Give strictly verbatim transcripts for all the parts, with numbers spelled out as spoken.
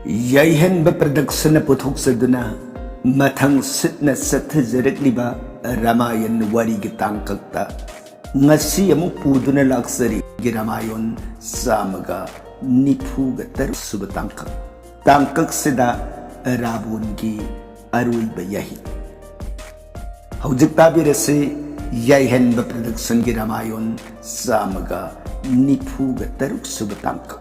ꯌꯥꯏꯍꯟꯕ ꯄ꯭ꯔꯗꯛꯁꯟꯅ ꯄꯨꯊꯣꯛꯆꯗꯨꯅ ꯃꯊꯪ ꯁꯤꯠꯅ ꯆꯠꯊꯖꯔꯛꯂꯤꯕ ꯔꯥꯃꯥꯌꯟ ꯋꯥꯔꯤꯒꯤ ꯇꯥꯡꯀꯛꯇ ꯉꯁꯤ ꯑꯃꯨꯛ ꯄꯨꯗꯨꯅ ꯂꯥꯛꯆꯔꯤ꯫ ꯔꯥꯃꯥꯌꯟ ꯆꯥꯝꯃꯒ ꯅꯤꯐꯨꯒ ꯇꯔꯨꯛ ꯁꯨꯕ ꯇꯥꯡꯀꯛ꯫ ꯇꯥꯡꯀꯛꯁꯤꯗ ꯔꯥꯕꯣꯟꯒꯤ ꯑꯔꯣꯏꯕ ꯌꯥꯍꯤꯡ꯫ ꯍꯧꯖꯤꯛ ꯇꯥꯕꯤꯔꯁꯤ ꯌꯥꯏꯍꯟꯕ ꯄ꯭ꯔꯗꯛꯁꯟꯒꯤ ꯔꯥꯃꯥꯌꯟ ꯆꯥꯝꯃꯒ ꯅꯤꯐꯨꯒ ꯇꯔꯨꯛ ꯁꯨꯕ ꯇꯥꯡꯀꯛ꯫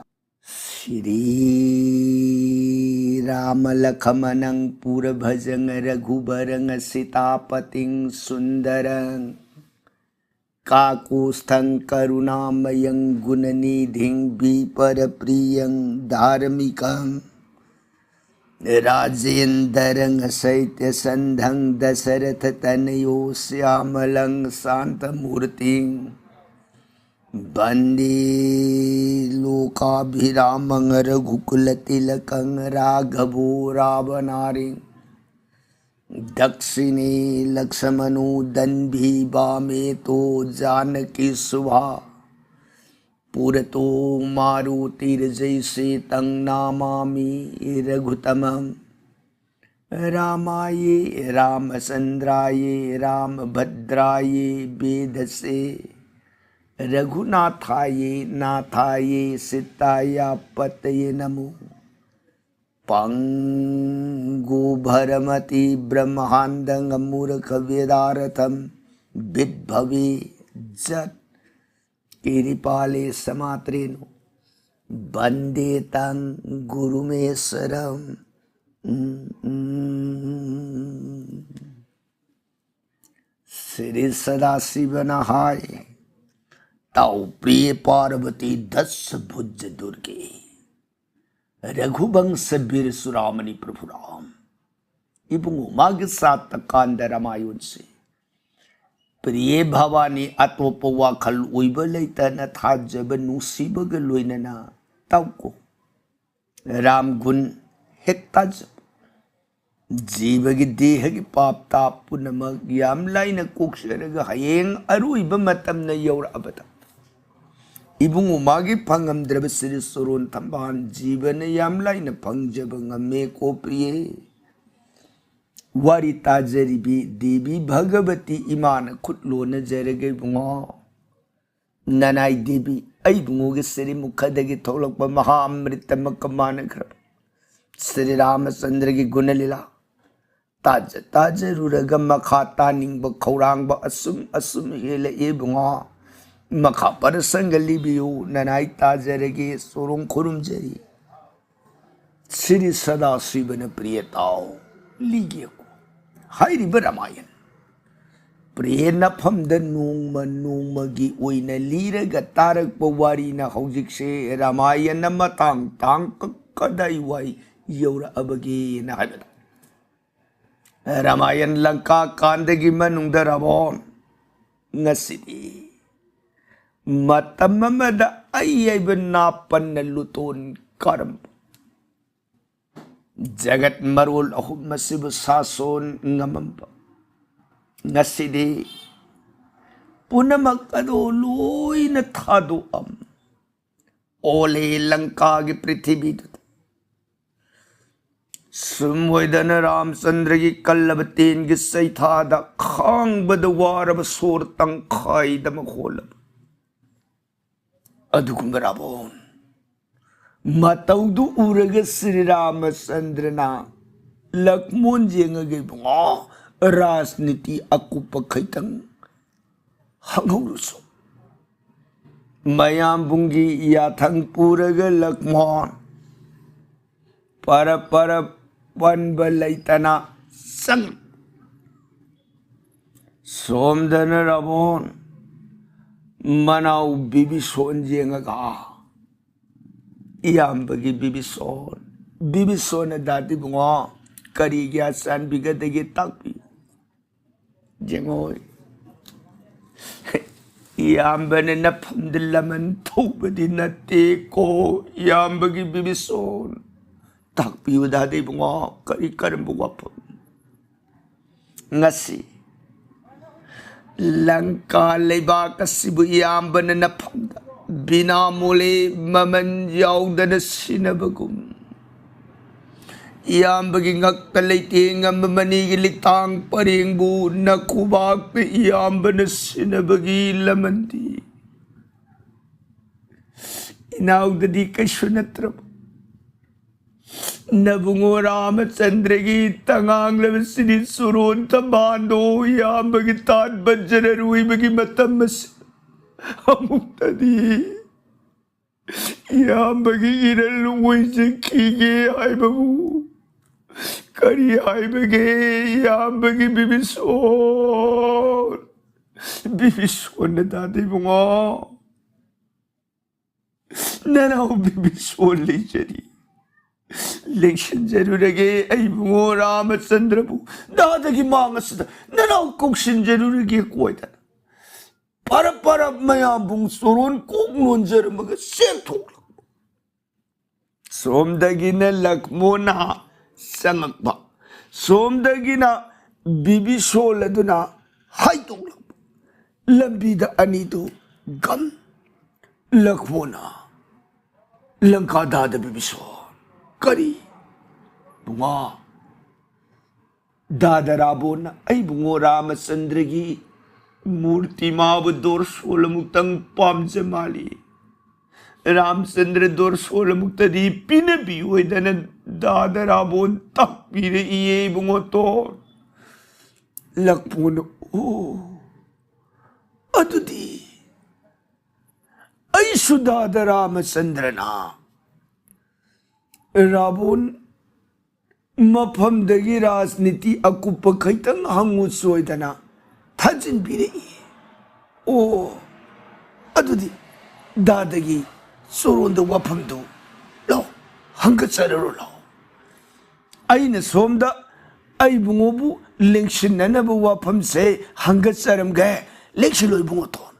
श्रीरामलक्ष्मणं पुरभजं रघुवरं सीतापतिं सुन्दरं काकुत्स्थं करुणामयं गुणनिधिं विप्रप्रियं धार्मिकं राजेन्द्रं सत्यसन्धं दशरथतनयो श्यामलं शान्तमूर्तिं वन्दे लोकाभिरामं रघुकुलतिलकं राघवो रावणारिं दक्षिणे लक्ष्मणो दण्डी वामे तु जानकी सुभा। पुरतो मारुतिर्यस्य तं नमामि रघूत्तमम्। रामाय रामचन्द्राय रामभद्राय वेधसे रघुनाथाय नाथाय सीताय पतये नमो। पङ्गुभ्रमति ब्रह्माण्डं मूर्खव्याधिं विद्ववे जत् कृपालु समात्रेणो वन्दे तं गुरुमीश्वरम्। श्री सदाशिवनहाय। ताऊ प्रिय पार्वती दश भुज दुर्गे। रघुवंश वीर चूड़ामणि प्रभु राम। ꯏꯕꯨꯡꯉꯣ, ꯃꯥꯒꯤ ꯁꯥꯇ ꯀꯥꯟꯗ ꯔꯥꯃꯥꯌꯟꯁꯦ ꯄ꯭ꯔꯤꯌꯦ ꯚꯕꯥꯅꯤ ꯑꯇꯣꯞꯄ ꯋꯥꯈꯜ ꯑꯣꯏꯕ ꯂꯩꯇꯅ ꯊꯥꯖꯕ ꯅꯨꯡꯁꯤꯕꯒ ꯂꯣꯏꯅꯅ ꯇꯧꯀꯣ꯫ ꯔꯥꯝ ꯒꯨꯟ ꯍꯦꯛ ꯇꯥꯖꯕ꯫ ꯖꯤꯕꯒꯤ ꯗꯦꯍꯒꯤ ꯄꯥꯞ ꯇꯥꯞ ꯄꯨꯝꯅꯃꯛ ꯌꯥꯝ ꯂꯥꯏꯅ ꯀꯣꯛꯆꯔꯒ ꯍꯌꯦꯡ ꯑꯔꯣꯏꯕ ꯃꯇꯝꯅ ꯌꯧꯔꯛꯑꯕꯗ ꯏꯕꯨꯡꯉꯣ ꯃꯥꯒꯤ ꯐꯪꯉꯝꯗ꯭ꯔꯕ ꯁꯤꯔꯤ ꯁꯣꯔꯣꯟ ꯊꯝꯕꯥꯜ ꯖꯤꯕꯅ ꯌꯥꯝ ꯂꯥꯏꯅ ꯐꯪꯖꯕ ꯉꯝꯃꯦꯀꯣ ꯄ꯭ꯔꯤꯌꯦ꯫ ꯋꯥꯔꯤ ꯇꯥꯖꯔꯤꯕꯤ ꯗꯦꯕꯤ ꯚꯒꯕꯇꯤ ꯏꯃꯥꯅ ꯈꯨꯠ ꯂꯣꯟꯅꯖꯔꯒꯦ ꯏꯕꯨꯡꯉꯣ꯫ ꯅꯅꯥꯏ ꯗꯦꯕꯤ, ꯑꯩ ꯏꯕꯨꯡꯉꯣꯒꯤ ꯁꯤꯔꯤ ꯃꯨꯈꯗꯒꯤ ꯊꯣꯛꯂꯛꯄ ꯃꯍꯥ ꯑꯃ꯭ꯔꯤꯇꯃꯛꯀ ꯃꯥꯟꯅꯈ꯭ꯔꯕ ꯁ꯭ꯔꯤ ꯔꯥꯃꯆꯟꯗ꯭ꯔꯒꯤ ꯒꯨꯅꯂꯤꯂꯥ ꯇꯥꯖ ꯇꯥꯖꯔꯨꯔꯒ ꯃꯈꯥ ꯇꯥꯅꯤꯡꯕ ꯈꯧꯔꯥꯡꯕ ꯑꯁꯨꯝ ꯑꯁꯨꯝ ꯍꯦꯜꯂꯛꯏ ꯏꯕꯨꯡꯉꯣ꯫ ꯃꯈꯥ ꯄꯔꯁꯪꯒ ꯂꯤꯕꯤꯌꯨ, ꯅꯅꯥꯏ ꯇꯥꯖꯔꯒꯦ, ꯁꯣꯔꯣꯡ ꯈꯨꯔꯨꯝꯖꯔꯤ꯫ ꯁꯤꯔꯤ ꯁꯗꯥꯁꯤꯕꯅ ꯄ꯭ꯔꯤꯌ ꯇꯥꯎ ꯂꯤꯒꯦꯀꯣ꯫ ꯍꯥꯏꯔꯤꯕ ꯔꯥꯃꯥꯌꯟ ꯄ꯭ꯔꯤꯌ ꯅꯐꯝꯗ ꯅꯣꯡꯃ ꯅꯣꯡꯃꯒꯤ ꯑꯣꯏꯅ ꯂꯤꯔꯒ ꯇꯥꯔꯛꯄ ꯋꯥꯔꯤꯅ ꯍꯧꯖꯤꯛꯁꯦ ꯔꯥꯃꯥꯌꯟ ꯃꯇꯥꯡ ꯇꯥꯡ ꯀ-, ꯀꯗꯥꯏ ꯋꯥꯏ ꯌꯧꯔꯛꯑꯕꯒꯦꯅ ꯍꯥꯏꯕꯗ, ꯔꯥꯃꯥꯌꯟ ꯂꯪꯀꯥ ꯀꯥꯟꯗꯒꯤ ꯃꯅꯨꯡꯗ ꯔꯥꯕꯣꯟ ꯉꯁꯤꯗꯤ ꯃꯇꯝ ꯑꯃꯗ ꯑꯩ ꯍꯥꯏꯕ ꯅꯥꯄꯟꯅ ꯂꯨꯇꯣꯟ ꯀꯥꯔꯝꯕ, ꯖꯒꯠ ꯃꯔꯣꯜ ꯑꯍꯨꯝ ꯑꯁꯤꯕꯨ ꯁꯥꯁꯣꯟ ꯉꯝꯃꯝꯕ, ꯉꯁꯤꯗꯤ ꯄꯨꯝꯅꯃꯛ ꯑꯗꯣ ꯂꯣꯏꯅ ꯊꯥꯗꯣꯛꯑꯝ ꯑꯣꯂꯦ ꯂꯪꯀꯥꯒꯤ ꯄ꯭ꯔꯤꯊꯤꯕꯤꯗꯨꯗ꯫ ꯁꯨꯝ ꯑꯣꯏꯗꯅ ꯔꯥꯝꯆꯟꯗ꯭ꯔꯒꯤ ꯀꯜꯂꯕ ꯇꯦꯟꯒꯤ ꯆꯩꯊꯥꯗ ꯈꯥꯡꯕꯗ ꯋꯥꯔꯕ ꯁꯣꯔ ꯇꯪꯈꯥꯏꯗꯃꯛ ꯍꯣꯜꯂꯕ꯫ ꯑꯗꯨꯒꯨꯝꯕ ꯔꯥꯕꯣꯟ ꯃꯇꯧꯗꯨ ꯎꯔꯒ ꯁ꯭ꯔꯤ ꯔꯥꯃꯆꯟꯗ꯭ꯔꯅ ꯂꯛꯃꯣꯟ ꯌꯦꯡꯉꯒ ꯏꯕꯨꯡꯉꯣ ꯔꯥꯖꯅꯤꯇꯤ ꯑꯀꯨꯞꯄ ꯈꯩꯇꯪ ꯍꯪꯍꯧꯔꯁꯨ꯫ ꯃꯌꯥꯝꯕꯨꯡꯒꯤ ꯌꯥꯊꯪ ꯄꯨꯔꯒ ꯂꯛꯃꯣꯟ ꯄꯔ ꯄꯔ ꯄꯟꯕ ꯂꯩꯇꯅ ꯆꯪ꯫ ꯁꯣꯝꯗꯅ ꯔꯥꯕꯣꯟ ꯃꯅꯥꯎ ꯕꯤꯕꯤꯁꯣꯟ ꯌꯦꯡꯉꯒ, ꯏꯌꯥꯝꯕꯒꯤ ꯕꯤꯕꯤꯁꯣꯟ, ꯕꯤꯕꯤꯁꯣꯟ ꯑꯗꯥꯗꯤ ꯏꯕꯨꯡꯉꯣ ꯀꯔꯤꯒꯤ ꯑꯆꯥꯟꯕꯤꯒꯗꯒꯦ ꯇꯥꯛꯄꯤꯌꯨ꯫ ꯌꯦꯡꯉꯣ, ꯏꯌꯥꯝꯕꯅ ꯅꯐꯝꯗ ꯂꯃꯟ ꯊꯧꯕꯗꯤ ꯅꯠꯇꯦꯀꯣ, ꯏꯌꯥꯝꯕꯒꯤ ꯕꯤꯕꯤꯁꯣꯟ꯫ ꯇꯥꯛꯄꯤꯌꯨ ꯗꯥꯗꯤ ꯏꯕꯨꯡꯉꯣ, ꯀꯔꯤ ꯀꯔꯝꯕ ꯋꯥꯐꯝ? ꯉꯁꯤ ꯂꯪꯀꯥ ꯂꯩꯕꯥꯛ ꯑꯁꯤꯕꯨ ꯏꯌꯥꯝꯕꯅ ꯅꯐꯝꯗ ꯕꯤꯅꯥ ꯃꯣꯂꯦ, ꯃꯃꯜ ꯌꯥꯎꯗꯅ ꯁꯤꯟꯅꯕꯒꯨꯝ, ꯏꯌꯥꯝꯕꯒꯤ ꯉꯛꯇ ꯂꯩꯇꯦꯡ ꯑꯃ ꯃꯅꯤꯒꯤ ꯂꯤꯛꯇꯥꯡ ꯄꯔꯦꯡꯕꯨ ꯅꯈꯨꯕꯥꯛꯇ ꯏꯌꯥꯝꯕꯅ ꯁꯤꯟꯅꯕꯒꯤ ꯂꯃꯟꯗꯤ ꯏꯅꯥꯎꯗꯗꯤ ꯀꯩꯁꯨ ꯅꯠꯇ꯭ꯔꯕ꯫ ꯅꯕꯨꯡꯉꯣ ꯔꯥꯃꯆꯟꯗ꯭ꯔꯒꯤ ꯇꯉꯥꯡꯂꯕꯁꯤꯗꯤ ꯆꯨꯔꯣꯟ ꯊꯝꯕꯥꯜꯗꯣ ꯏꯌꯥꯝꯕꯒꯤ ꯇꯥꯠ ꯕꯟꯖꯔꯔꯣꯏꯕꯒꯤ ꯃꯇꯝ ꯑꯁꯤ ꯑꯃꯨꯛꯇꯗꯤ ꯏꯌꯥꯝꯕꯒꯤ ꯏꯔꯜ ꯑꯣꯏꯖꯈꯤꯒꯦ ꯍꯥꯏꯕꯕꯨ ꯀꯔꯤ ꯍꯥꯏꯕꯒꯦ? ꯏꯌꯥꯝꯕꯒꯤ ꯕꯤꯕꯤꯁꯣꯟ, ꯕꯤꯕꯤꯁꯣꯟ ꯅꯗꯥꯗ ꯏꯕꯨꯡꯉꯣ, ꯅꯅꯥꯎ ꯕꯤꯕꯤꯁꯣꯟ ꯂꯩꯖꯔꯤ, ꯂꯦꯡꯁꯤꯟꯖꯔꯨꯔꯒꯦ ꯑꯩ ꯏꯕꯨꯡꯉꯣ ꯔꯥꯃꯆꯟꯗ꯭ꯔꯕꯨ꯫ ꯗꯥꯗꯒꯤ ꯃꯥꯡ ꯑꯁꯤꯗ ꯅꯅꯥꯎ ꯀꯧꯁꯤꯟꯖꯔꯨꯔꯒꯦ ꯀꯣꯏꯗꯅ꯫ ꯄꯔꯞ ꯄꯔꯞ ꯃꯌꯥꯝꯕꯨꯡ ꯆꯣꯔꯣꯟ ꯀꯣꯛ ꯂꯣꯟꯖꯔꯝꯃꯒ ꯆꯦꯟꯊꯣꯛꯂꯛꯄ꯫ ꯁꯣꯝꯗꯒꯤꯅ ꯂꯛꯃꯣꯅ ꯆꯪꯉꯛꯄ, ꯁꯣꯝꯗꯒꯤꯅ ꯕꯤꯕꯤꯁꯣꯜ ꯑꯗꯨꯅ ꯍꯥꯏꯗꯣꯛꯂꯛꯄ꯫ ꯂꯝꯕꯤꯗ ꯑꯅꯤꯗꯨ ꯒꯝ꯫ ꯂꯛꯃꯣꯅ, ꯂꯪꯀꯥ ꯗꯥꯗ ꯕꯤꯕꯤꯁꯣꯜ, ꯀꯔꯤ? ꯕꯨꯡꯉꯣ, ꯗꯥꯗ ꯔꯥꯕꯣꯟꯅ ꯑꯩ ꯏꯕꯨꯡꯉꯣ ꯔꯥꯃꯆꯟꯗ꯭ꯔꯒꯤ ꯃꯨꯔꯇꯤ ꯃꯥꯕꯨ ꯗꯣꯔꯁꯣꯜ ꯑꯃꯨꯛꯇꯪ ꯄꯥꯝꯖ ꯃꯥꯜꯂꯤ꯫ ꯔꯥꯃꯆꯟꯗ꯭ꯔ ꯗꯣꯔꯁꯣꯜ ꯑꯃꯨꯛꯇꯗꯤ ꯄꯤꯅꯕꯤꯌꯨ ꯍꯥꯏꯗꯅ ꯗꯥꯗ ꯔꯥꯕꯣꯟ ꯇꯥꯛꯄꯤꯔꯛꯏꯌꯦ ꯏꯕꯨꯡꯉꯣ ꯇꯣꯟ꯫ ꯂꯛꯃꯣꯅ, ꯑꯣ, ꯑꯗꯨꯗꯤ ꯑꯩꯁꯨ ꯗꯥꯗ ꯔꯥꯃꯆꯟꯗ꯭ꯔꯅ ꯔꯥꯕꯣꯟ ꯃꯐꯝꯗꯒꯤ ꯔꯥꯖꯅꯤꯇꯤ ꯑꯀꯨꯞꯄ ꯈꯩꯇꯪ ꯍꯪꯉꯨ ꯁꯣꯏꯗꯅ ꯊꯥꯖꯤꯟꯕꯤꯔꯛꯏ꯫ ꯑꯣ, ꯑꯗꯨꯗꯤ ꯗꯥꯗꯒꯤ ꯆꯣꯔꯣꯟꯗ ꯋꯥꯐꯝꯗꯨ ꯂꯧ, ꯍꯪꯒꯠꯆꯔꯔꯣ ꯂꯧ꯫ ꯑꯩꯅ ꯁꯣꯝꯗ ꯑꯩ ꯏꯕꯨꯡꯉꯣꯕꯨ ꯂꯦꯡꯁꯤꯟꯅꯅꯕ ꯋꯥꯐꯝꯁꯦ ꯍꯪꯒꯠꯆꯔꯝꯒꯦ꯫ ꯂꯦꯡꯁꯤꯜꯂꯣ ꯏꯕꯨꯡꯉꯣ ꯇꯣꯟ꯫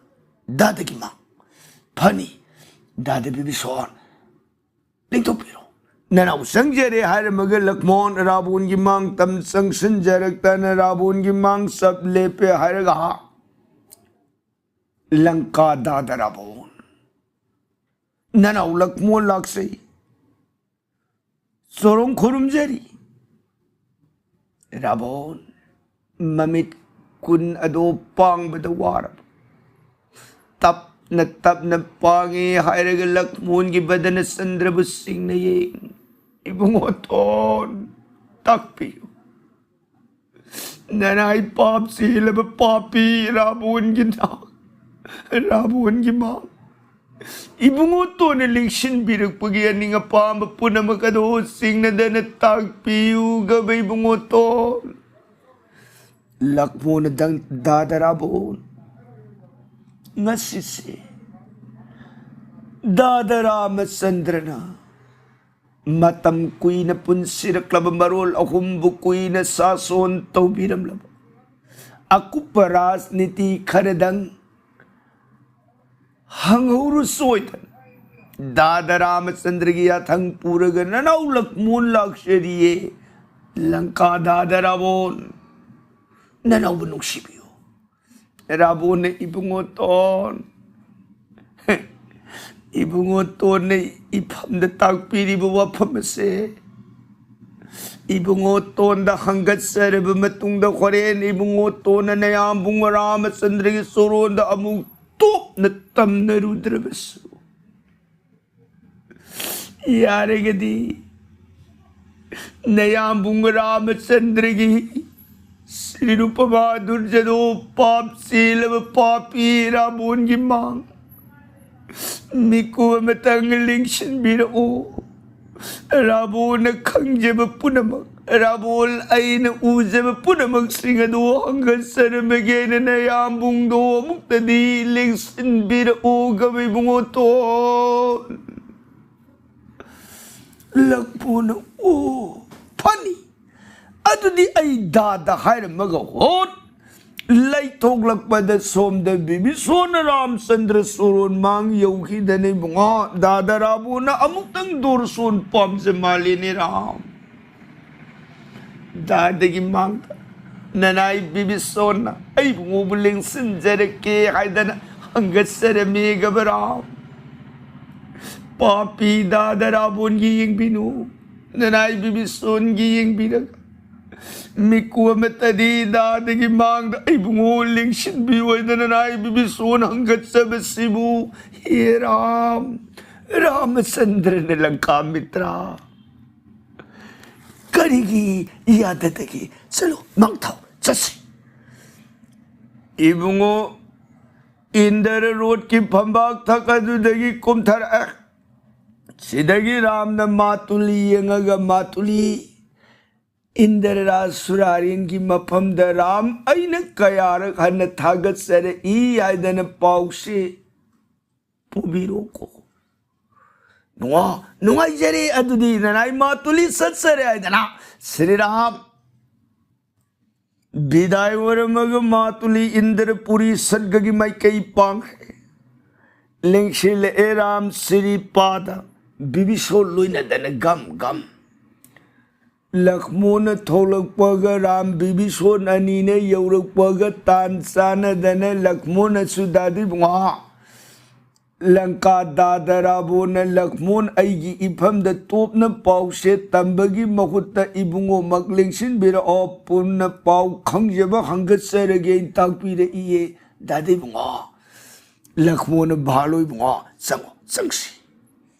ꯗꯥꯗꯒꯤ ꯃꯥꯡ꯫ ꯐꯅꯤ, ꯗꯥꯗ ꯕꯤꯕꯤꯁꯣꯟ꯫ ꯂꯦꯡꯊꯣꯛꯄꯤꯔꯣ꯫ ꯅꯅꯥꯎ ꯆꯪꯖꯔꯦ ꯍꯥꯏꯔꯝꯃꯒ ꯂꯛꯃꯣꯟ ꯔꯥꯕꯣꯟꯒꯤ ꯃꯥꯡ ꯇꯝ ꯆꯪꯁꯤꯟꯖꯔꯛꯇꯅ ꯔꯥꯕꯣꯟꯒꯤ ꯃꯥꯡ ꯆꯞ ꯂꯦꯞꯄꯦ ꯍꯥꯏꯔꯒ ꯍꯥ? ꯂꯪꯀꯥ ꯗꯥꯗ ꯔꯥꯕꯣꯟ꯫ ꯅꯅꯥꯎ ꯂꯛꯃꯣꯟ ꯂꯥꯛꯆꯩ꯫ ꯆꯣꯔꯣꯡ ꯈꯨꯔꯨꯝꯖꯔꯤ꯫ ꯔꯥꯕꯣꯟ ꯃꯃꯤꯠ ꯀꯨꯟ ꯑꯗꯣ ꯄꯥꯡꯕꯗ ꯋꯥꯔꯕ꯫ ꯇꯞꯅ ꯇꯞꯅ ꯄꯥꯡꯉꯦ ꯍꯥꯏꯔꯒ ꯂꯛꯃꯣꯟꯒꯤ ꯕꯗꯅ ꯆꯟꯗ꯭ꯔꯕꯨ ꯁꯤꯡꯅ ꯌꯦꯡ꯫ ꯏꯕꯨꯡꯉꯣꯇꯣꯟ, ꯇꯥꯛꯄꯤꯌꯨ꯫ ꯅꯅꯥꯏ ꯄꯥꯞ ꯆꯦꯜꯂꯕ ꯄꯥꯄꯤ ꯔꯥꯕꯣꯟꯒꯤ ꯅꯥ-, ꯔꯥꯕꯣꯟꯒꯤ ꯃꯥ꯫ ꯏꯕꯨꯡꯉꯣꯇꯣꯟꯅ ꯂꯦꯡꯁꯤꯟꯕꯤꯔꯛꯄꯒꯤ ꯑꯅꯤꯡ ꯑꯄꯥꯝꯕ ꯄꯨꯝꯅꯃꯛ ꯑꯗꯣ ꯆꯤꯡꯅꯗꯅ ꯇꯥꯛꯄꯤꯌꯨ ꯒꯕ ꯏꯕꯨꯡꯉꯣꯇꯣꯟ꯫ ꯂꯛꯃꯣꯟꯅ ꯗꯪ-, ꯗꯥꯗꯥ ꯔꯥꯕꯣꯟ, ꯉꯁꯤꯁꯦ ꯗꯥꯗꯥ ꯔꯥꯃꯆꯟꯗ꯭ꯔꯅ ꯃꯇꯝ ꯀꯨꯏꯅ ꯄꯨꯟꯁꯤꯔꯛꯂꯕ ꯃꯔꯣꯜ ꯑꯍꯨꯝꯕꯨ ꯀꯨꯏꯅ ꯁꯥꯁꯣꯟ ꯇꯧꯕꯤꯔꯝꯂꯕ ꯑꯀꯨꯞꯄ ꯔꯥꯖꯅꯤꯇꯤ ꯈꯔꯗꯪ ꯍꯪꯍꯧꯔꯨ ꯁꯣꯏꯗꯅ꯫ ꯗꯥꯗꯥ ꯔꯥꯃꯆꯟꯗ꯭ꯔꯒꯤ ꯌꯥꯊꯪ ꯄꯨꯔꯒ ꯅꯅꯥꯎ ꯂꯛꯃꯣꯟ ꯂꯥꯛꯆꯔꯤꯌꯦ꯫ ꯂꯪꯀꯥ ꯗꯥꯗꯥ ꯔꯥꯕꯣꯟ, ꯅꯅꯥꯎꯕꯨ ꯅꯨꯡꯁꯤꯕꯤꯌꯨ꯫ ꯔꯥꯕꯣꯟꯅ ꯏꯕꯨꯡꯉꯣꯇꯣꯟ, ꯏꯕꯨꯡꯉꯣꯇꯣꯟꯅ ꯏꯐꯝꯗ ꯇꯥꯛꯄꯤꯔꯤꯕ ꯋꯥꯐꯝ ꯑꯁꯦ ꯏꯕꯨꯡꯉꯣꯇꯣꯟꯗ ꯍꯪꯒꯠꯆꯔꯕ ꯃꯇꯨꯡꯗ ꯍꯣꯔꯦꯟ ꯏꯕꯨꯡꯉꯣꯇꯣꯟꯅ ꯅꯌꯥꯝꯕꯨꯡ ꯔꯥꯃꯆꯟꯗ꯭ꯔꯒꯤ ꯆꯣꯔꯣꯟꯗ ꯑꯃꯨꯛ ꯇꯣꯞꯅ ꯇꯝꯅꯔꯨꯗ꯭ꯔꯕꯁꯨ, ꯌꯥꯔꯒꯗꯤ ꯅꯌꯥꯝꯕꯨꯡ ꯔꯥꯃꯆꯟꯗ꯭ꯔꯒꯤ ꯁ꯭ꯔꯤ ꯔꯨꯄꯃꯥ ꯗꯨꯔꯖꯗꯣ ꯄꯥꯞ ꯆꯦꯜꯂꯕ ꯄꯥꯄꯤ ꯔꯥꯕꯣꯟꯒꯤ ꯃꯥꯡ ꯃꯤꯀꯨꯞ ꯑꯃꯇꯪ ꯂꯦꯡꯁꯤꯟꯕꯤꯔꯛꯑꯣ꯫ ꯔꯥꯕꯣꯟꯅ ꯈꯪꯖꯕ ꯄꯨꯝꯅꯃꯛ, ꯔꯥꯕꯣꯟ ꯑꯩꯅ ꯎꯖꯕ ꯄꯨꯝꯅꯃꯛꯁꯤꯡ ꯑꯗꯨ ꯍꯪꯒꯠꯆꯔꯝꯃꯒꯦꯅ ꯅꯌꯥꯝꯕꯨꯡꯗꯣ ꯑꯃꯨꯛꯇꯗꯤ ꯂꯦꯡꯁꯤꯟꯕꯤꯔꯛꯑꯣ ꯒꯕ ꯏꯕꯨꯡꯉꯣꯇꯣꯟ꯫ ꯂꯛꯃꯣꯟꯅ, "ꯑꯣ, ꯐꯅꯤ꯫ ꯑꯗꯨꯗꯤ ꯑꯩ ꯗꯥꯗꯥ ꯍꯥꯏꯔꯝꯃꯒ ꯍꯣꯠ ꯂꯩꯊꯣꯛꯂꯛꯄꯗ ꯁꯣꯝꯗ ꯕꯤꯕꯤꯁꯣꯟꯅ ꯔꯥꯝꯆꯟꯗ꯭ꯔ ꯁꯣꯔꯣꯟ ꯃꯥꯡ ꯌꯧꯈꯤꯗꯅ ꯏꯕꯨꯡꯉꯣ, ꯗꯥꯗꯥ ꯔꯥꯕꯣꯟꯅ ꯑꯃꯨꯛꯇꯪ ꯗꯣꯔꯁꯣꯟ ꯄꯥꯝꯖ ꯃꯥꯜꯂꯦꯅꯦ ꯔꯥꯝ꯫" ꯗꯥꯗꯥꯒꯤ ꯃꯥꯡꯗ ꯅꯅꯥꯏ ꯕꯤꯕꯤꯁꯣꯟꯅ ꯑꯩꯕꯨ ꯉꯧꯕ ꯂꯦꯡꯁꯤꯟꯖꯔꯛꯀꯦ ꯍꯥꯏꯗꯅ ꯍꯪꯒꯠꯆꯔꯝꯃꯤ ꯒꯕ ꯔꯥꯝ꯫ ꯄꯥꯄꯤ ꯗꯥꯗ ꯔꯥꯕꯣꯟꯒꯤ ꯌꯦꯡꯕꯤꯅꯨ, ꯅꯅꯥꯏ ꯕꯤꯕꯤꯁꯣꯟꯒꯤ ꯌꯦꯡꯕꯤꯔꯒ, ꯃꯤꯀꯨꯞ ꯑꯃꯠꯇꯗꯤ ꯗꯥꯗꯒꯤ ꯃꯥꯡꯗ ꯏꯕꯨꯡꯉꯣ ꯂꯦꯡꯁꯤꯟꯕꯤꯌꯨ ꯍꯥꯏꯗꯅ ꯅꯅꯥꯏ ꯕꯤꯕꯤꯁꯣꯟ ꯍꯪꯒꯠꯆꯕꯁꯤꯕꯨ, ꯍꯦ ꯔꯥꯝ, ꯔꯥꯃꯆꯟꯗ꯭ꯔꯅ ꯂꯪꯀꯥ ꯃꯤꯇ꯭ꯔꯥ꯫ ꯀꯔꯤꯒꯤ ꯌꯥꯗꯗꯒꯦ? ꯆꯠꯂꯣ, ꯃꯥꯡꯊꯥꯎ, ꯆꯠꯁꯤ꯫ ꯏꯕꯨꯡꯉꯣ, ꯏꯟꯗ꯭ꯔ ꯔꯣꯠꯀꯤ ꯐꯝꯕꯥꯛ ꯊꯛ ꯑꯗꯨꯗꯒꯤ ꯀꯨꯝꯊꯔꯛꯑꯦ꯫ ꯁꯤꯗꯒꯤ ꯔꯥꯝꯅ ꯃꯥꯇꯨꯂꯤ ꯌꯦꯡꯉꯒ, ꯃꯥꯇꯨꯂꯤ, ꯏꯟꯗ꯭ꯔ ꯔꯥꯖ ꯁꯨꯔꯥꯔꯦꯟꯒꯤ ꯃꯐꯝꯗ ꯔꯥꯝ, ꯑꯩꯅ ꯀꯌꯥꯔꯛ ꯍꯟꯅ ꯊꯥꯒꯠꯆꯔꯛꯏ ꯍꯥꯏꯗꯅ ꯄꯥꯎꯁꯤ ꯄꯨꯕꯤꯔꯣꯀꯣ꯫ ꯅꯨꯡꯉꯥ-, ꯅꯨꯡꯉꯥꯏꯖꯔꯦ, ꯑꯗꯨꯗꯤ ꯅꯅꯥꯏ ꯃꯥꯇꯨꯂꯤ ꯆꯠꯆꯔꯦ ꯍꯥꯏꯗꯅ ꯁ꯭ꯔꯤꯔꯥꯝ ꯕꯤꯗꯥꯏ ꯑꯣꯏꯔꯝꯃꯒ ꯃꯥꯇꯨꯂꯤ ꯏꯟꯗ꯭ꯔꯄꯨꯔꯤ ꯁꯠꯒꯒꯤ ꯃꯥꯏꯀꯩ ꯄꯥꯡꯈ꯭ꯔꯦ꯫ ꯂꯦꯡꯁꯤꯜꯂꯛꯑꯦ ꯔꯥꯝ ꯁꯤꯔꯤꯄꯥꯗ ꯕꯤꯕꯤꯁꯣꯟ ꯂꯣꯏꯅꯗꯅ ꯒꯝ ꯒꯝ꯫ ꯂꯛꯃꯣꯟꯅ ꯊꯣꯛꯂꯛꯄꯒ ꯔꯥꯝ ꯕꯤꯕꯤꯁꯣꯟ ꯑꯅꯤꯅ ꯌꯧꯔꯛꯄꯒ ꯇꯥꯟ ꯆꯥꯟꯅꯗꯅ ꯂꯛꯃꯣꯟꯅꯁꯨ ꯗꯥꯗꯤ ꯕꯨꯡꯉꯥ ꯂꯪꯀꯥ ꯗꯥꯗ ꯔꯥꯕꯣꯟꯅ ꯂꯛꯃꯣꯟ ꯑꯩꯒꯤ ꯏꯐꯝꯗ ꯇꯣꯞꯅ ꯄꯥꯎꯁꯦ ꯇꯝꯕꯒꯤ ꯃꯍꯨꯠꯇ ꯏꯕꯨꯡꯉꯣꯃꯛ ꯂꯦꯡꯁꯤꯟꯕꯤꯔꯛꯑꯣ, ꯄꯨꯟꯅ ꯄꯥꯎ ꯈꯪꯖꯕ ꯍꯪꯒꯠꯆꯔꯒꯦꯅ ꯇꯥꯛꯄꯤꯔꯛꯏꯌꯦ꯫ ꯗꯥꯗꯤ ꯕꯨꯡꯉꯣ, ꯂꯛꯃꯣꯟꯅ ꯚꯥꯂꯣꯏ ꯕꯨꯡꯉꯣ, ꯆꯪꯉꯣ, ꯆꯪꯁꯤ꯫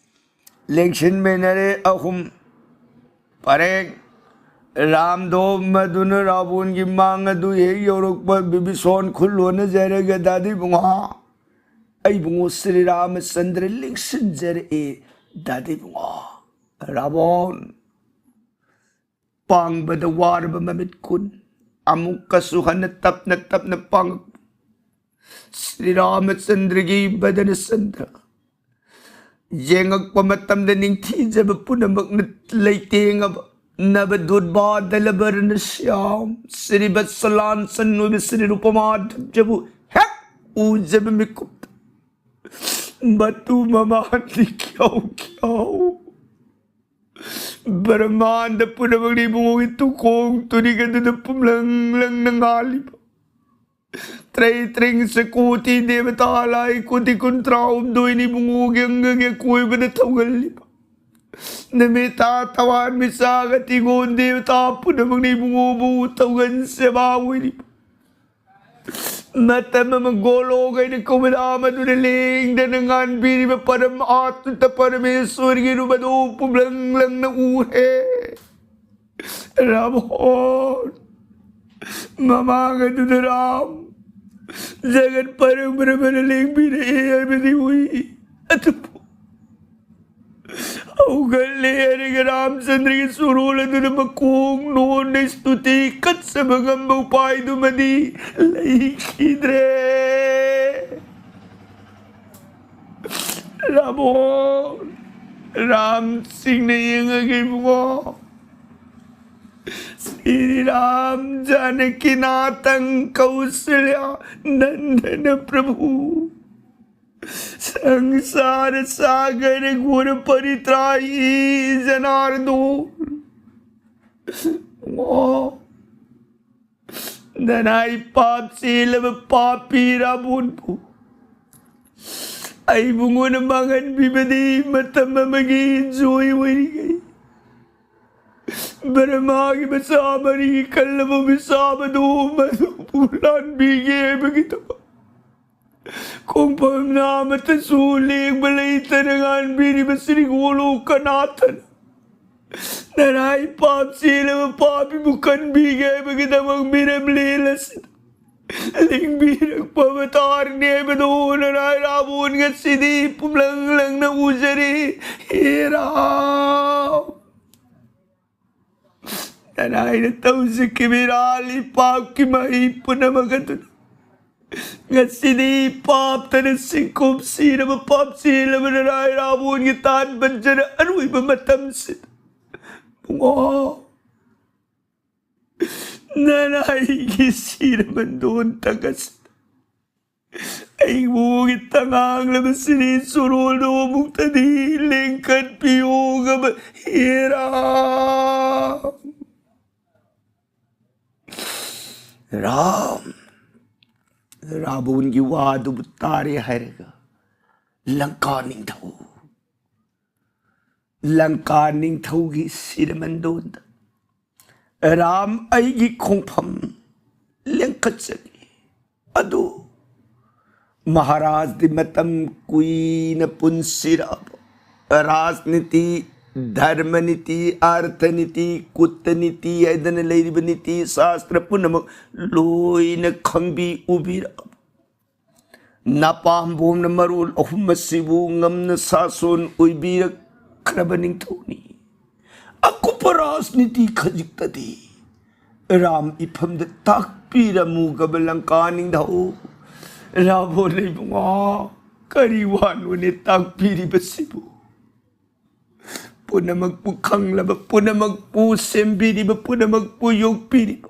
ꯂꯦꯡꯁꯤꯟꯃꯤꯟꯅꯔꯦ ꯑꯍꯨꯝ꯫ ꯄꯔꯦꯡ ꯔꯥꯝꯗꯣ ꯃꯗꯨꯅ ꯔꯥꯕꯣꯟꯒꯤ ꯃꯥꯡ ꯑꯗꯨ ꯍꯦꯛ ꯌꯧꯔꯛꯄ ꯕꯤꯕꯤꯁꯣꯟ ꯈꯨꯜ ꯂꯣꯟꯅꯖꯔꯒ ꯗꯥꯗꯤ ꯕꯨꯡꯉꯣ, ꯑꯩ ꯕꯨꯡꯉꯣ ꯁ꯭ꯔꯤ ꯔꯥꯃꯆꯟꯗ꯭ꯔ ꯂꯦꯡꯁꯤꯟꯖꯔꯛꯑꯦ ꯗꯥꯗꯤ ꯕꯨꯡꯉꯣ꯫ ꯔꯥꯕꯣꯟ ꯄꯥꯡꯕꯗ ꯋꯥꯔꯕ ꯃꯃꯤꯠ ꯀꯨꯟ ꯑꯃꯨꯛꯀꯁꯨ ꯍꯟꯅ ꯇꯞꯅ ꯇꯞꯅ ꯄꯥꯡꯉꯛꯄ ꯁ꯭ꯔꯤ ꯔꯥꯃꯆꯟꯗ꯭ꯔꯒꯤ ꯕꯗꯅ ꯆꯟꯗ꯭ꯔ ꯌꯦꯡꯉꯛꯄ ꯃꯇꯝꯗ ꯅꯤꯡꯊꯤꯖꯕ ꯄꯨꯝꯅꯃꯛꯅ ꯂꯩꯇꯦꯡꯉꯕ ꯅꯕ ꯗꯨꯔꯕꯥ ꯗꯂꯕꯔꯅ ꯁ꯭ꯌꯥꯝ ꯁ꯭ꯔꯤ ꯕꯠꯁꯂꯥꯟ ꯆꯟꯅꯣꯏꯕ ꯁ꯭ꯔꯤ ꯔꯨꯄꯃꯥ ꯗꯕꯖꯕꯨ ꯍꯦꯛ ꯎꯖꯕ ꯃꯤꯀꯨꯞꯇ ꯃꯇꯨ ꯃꯃꯥꯟꯗꯤ ꯈ꯭ꯌꯥꯎ ꯈ꯭ꯌꯥꯎ ꯕ꯭ꯔꯍꯃꯥꯟꯗ ꯄꯨꯝꯅꯃꯛꯅ ꯏꯕꯨꯡꯉꯣꯒꯤ ꯇꯨꯈꯣꯡ ꯇꯨꯔꯤꯛ ꯑꯗꯨꯗ ꯄꯨꯝꯂꯪ ꯂꯪꯅ ꯉꯥꯜꯂꯤꯕ ꯇ꯭ꯔꯩ ꯇ꯭ꯔꯤꯡ ꯁꯀꯣꯇꯤ ꯗꯦꯕꯇꯥ ꯂꯥꯏ ꯀꯣꯇꯤ ꯀꯨꯟꯊ꯭ꯔꯥ ꯍꯨꯝꯗꯣꯏꯅꯤ ꯏꯕꯨꯡꯉꯣꯒꯤ ꯑꯪꯒꯒꯤ ꯑꯀꯣꯏꯕꯗ ꯊꯧꯒꯜꯂꯤꯕ꯫ ꯅꯨꯃꯤꯠ ꯊꯥ ꯊꯋꯥꯟ ꯃꯤꯆꯥꯛ ꯑꯇꯤꯒꯣꯟ ꯗꯦꯕꯇꯥ ꯄꯨꯝꯅꯃꯛꯅ ꯏꯕꯨꯡꯉꯣꯕꯨ ꯊꯧꯒꯜ ꯁꯦꯕꯥ ꯑꯣꯏꯔꯤꯕ꯫ ꯃꯇꯝ ꯑꯃ ꯒꯣꯂꯣꯛ ꯍꯥꯏꯅ ꯀꯧꯕ ꯅꯥꯝ ꯑꯗꯨꯅ ꯂꯦꯡꯗꯅ ꯉꯥꯟꯕꯤꯔꯤꯕ ꯄꯔꯝ ꯑꯥꯇꯨꯇ ꯄꯔꯃꯦꯁꯣꯔꯒꯤ ꯔꯨꯞ ꯑꯗꯨ ꯄꯨꯝꯂꯪ ꯂꯪꯅ ꯎꯍꯦ꯫ ꯔꯥꯃꯣꯟ, ꯃꯃꯥꯡ ꯑꯗꯨꯗ ꯔꯥꯝ ꯖꯒꯠ ꯄꯔꯝ ꯄꯔꯝꯕꯅ ꯂꯦꯡꯕꯤꯔꯛꯑꯦ ꯍꯥꯏꯕꯗꯤ ꯎꯏ꯫ ꯑꯗꯨꯕꯨ ꯍꯧꯒꯠꯂꯦ ꯍꯥꯏꯔꯒ ꯔꯥꯝꯆꯟꯗ꯭ꯔꯒꯤ ꯁꯨꯔꯣꯜ ꯑꯗꯨꯅ ꯃꯈꯣꯡ ꯅꯣꯟꯅ ꯁ꯭ꯇꯨꯇꯤ ꯀꯠꯆꯕ ꯉꯝꯕ ꯎꯄꯥꯏꯗꯨꯃꯗꯤ ꯂꯩꯈꯤꯗ꯭ꯔꯦ꯫ ꯔꯥꯃꯣꯟ, ꯔꯥꯝ ꯁꯤꯡꯅ ꯌꯦꯡꯉꯒ ꯏꯕꯨꯡꯉꯣ, ꯁ꯭ꯔꯤ ꯔꯥꯝ ꯖꯥꯅꯀꯤ ꯅꯥꯇꯪ ꯀꯧꯁꯜꯌꯥ ꯅꯟꯗꯅ ꯄ꯭ꯔꯚꯨ, ꯁꯪꯁꯥꯔ ꯁꯥꯒꯔ ꯘꯣꯔ ꯄꯔꯤꯇ꯭ꯔꯥꯍꯤ ꯖꯅꯥꯔꯗꯣꯟ꯫ ꯑꯣ, ꯅꯅꯥꯏ ꯄꯥꯞ ꯆꯦꯜꯂꯕ ꯄꯥꯄꯤ ꯔꯥꯕꯣꯟꯕꯨ ꯑꯩꯕꯨ ꯉꯣꯟꯗ ꯃꯥꯡꯍꯟꯕꯤꯕꯗꯤ ꯃꯇꯝ ꯑꯃꯒꯤ ꯖꯣꯏ ꯑꯣꯏꯔꯤꯉꯩ ꯕ꯭ꯔꯍꯃꯥꯒꯤ ꯃꯆꯥ ꯃꯔꯤ ꯀꯜꯂꯕ ꯃꯤꯁꯥꯕꯗꯨ ꯃꯗꯨꯕꯨ ꯂꯥꯟꯕꯤꯒꯦ ꯍꯥꯏꯕꯒꯤꯗꯃꯛ ꯈꯣꯡꯐꯝ ꯑꯃꯠꯇꯁꯨ ꯂꯦꯡꯕ ꯂꯩꯇꯅ ꯉꯥꯟꯕꯤꯔꯤꯕ ꯁ꯭ꯔꯤ ꯒꯣꯂꯣꯀꯅꯥꯊꯅ ꯅꯅꯥꯏ ꯄꯥꯞ ꯆꯦꯜꯂꯕ ꯄꯥꯄꯤꯕꯨ ꯀꯟꯕꯤꯒꯦ ꯍꯥꯏꯕꯒꯤꯗꯃꯛ ꯃꯤꯔꯝꯂꯦꯟ ꯑꯁꯤꯗ ꯂꯦꯡꯕꯤꯔꯛꯄ ꯑꯕꯇꯥꯔꯅꯤ ꯍꯥꯏꯕꯗꯨ ꯅꯅꯥꯏ ꯔꯥꯕꯣꯟ ꯉꯁꯤꯗꯤ ꯄꯨꯝꯂꯪ ꯂꯪꯅ ꯎꯖꯔꯦ꯫ ꯍꯦ ꯔꯥꯝ, ꯅꯅꯥꯏꯅ ꯇꯧꯖꯈꯤꯕ ꯏꯔꯥꯜ ꯏꯄꯥꯛꯀꯤ ꯃꯍꯩ ꯄꯨꯝꯅꯃꯛ ꯑꯗꯨꯅ ꯉꯁꯤꯗꯤ ꯄꯥꯞꯇꯅ ꯁꯤꯡꯀꯨꯝ ꯁꯤꯔꯕ ꯄꯥꯞ ꯆꯦꯜꯂꯕ ꯅꯅꯥꯏ ꯔꯥꯕꯣꯟꯒꯤ ꯇꯥꯟ ꯕꯟꯖꯅ ꯑꯔꯣꯏꯕ ꯃꯇꯝꯁꯤꯗ ꯏꯕꯨꯡꯉꯣ, ꯅꯅꯥꯏꯒꯤ ꯁꯤꯔꯕ ꯗꯣꯟ ꯇꯪ ꯑꯁꯤꯗ ꯑꯩꯕꯨꯒꯤ ꯇꯉꯥꯡꯂꯕ ꯁꯤꯔꯤ ꯁꯨꯔꯣꯜꯗꯣ ꯑꯃꯨꯛꯇꯗꯤ ꯂꯦꯡꯈꯠꯄꯤꯌꯣꯒꯕ ꯍꯦ ꯔꯥꯝ꯫ ꯔꯥꯝ, ꯔꯥꯕꯣꯟꯒꯤ ꯋꯥꯗꯨꯕꯨ ꯇꯥꯔꯦ ꯍꯥꯏꯔꯒ ꯂꯪꯀꯥ ꯅꯤꯡꯊꯧ, ꯂꯪꯀꯥ ꯅꯤꯡꯊꯧꯒꯤ ꯁꯤꯔꯃꯟꯗꯣꯟꯗ ꯔꯥꯝ ꯑꯩꯒꯤ ꯈꯣꯡꯐꯝ ꯂꯦꯡꯈꯠꯆꯒꯦ꯫ ꯑꯗꯨ ꯃꯍꯥꯔꯥꯖꯗꯤ ꯃꯇꯝ ꯀꯨꯏꯅ ꯄꯨꯟꯁꯤꯔꯛꯑꯕ ꯔꯥꯖꯅꯤꯇꯤ, ꯙꯔꯃꯅꯤꯇꯤ, ꯑꯔꯊꯅꯤꯇꯤ, ꯀꯨꯇꯅꯤꯇꯤ ꯍꯥꯏꯗꯅ ꯂꯩꯔꯤꯕ ꯅꯤꯇꯤ ꯁꯥꯁꯇ꯭ꯔ ꯄꯨꯝꯅꯃꯛ ꯂꯣꯏꯅ ꯈꯪꯕꯤ ꯎꯕꯤꯔꯛꯑꯕ ꯅꯄꯥꯝꯕꯣꯝꯅ ꯃꯔꯣꯜ ꯑꯍꯨꯝ ꯑꯁꯤꯕꯨ ꯉꯝꯅ ꯁꯥꯁꯣꯟ ꯑꯣꯏꯕꯤꯔꯛꯈ꯭ꯔꯕ ꯅꯤꯡꯊꯧꯅꯤ꯫ ꯑꯀꯨꯞꯄ ꯔꯥꯖꯅꯤꯇꯤ ꯈꯖꯤꯛꯇꯗꯤ ꯔꯥꯝ ꯏꯐꯝꯗ ꯇꯥꯛꯄꯤꯔꯝꯃꯨꯒꯕ ꯂꯪꯀꯥ ꯅꯤꯡꯊꯧ꯫ ꯔꯥꯕꯣꯟ ꯏꯕꯨꯡꯉꯣ, ꯀꯔꯤ ꯋꯥꯅꯣꯅꯦ ꯇꯥꯛꯄꯤꯔꯤꯕꯁꯤꯕꯨ? ꯄꯨꯝꯅꯃꯛꯄꯨ ꯈꯪꯂꯕ, ꯄꯨꯝꯅꯃꯛꯄꯨ ꯁꯦꯝꯕꯤꯔꯤꯕ, ꯄꯨꯝꯅꯃꯛꯄꯨ ꯌꯣꯛꯄꯤꯔꯤꯕ,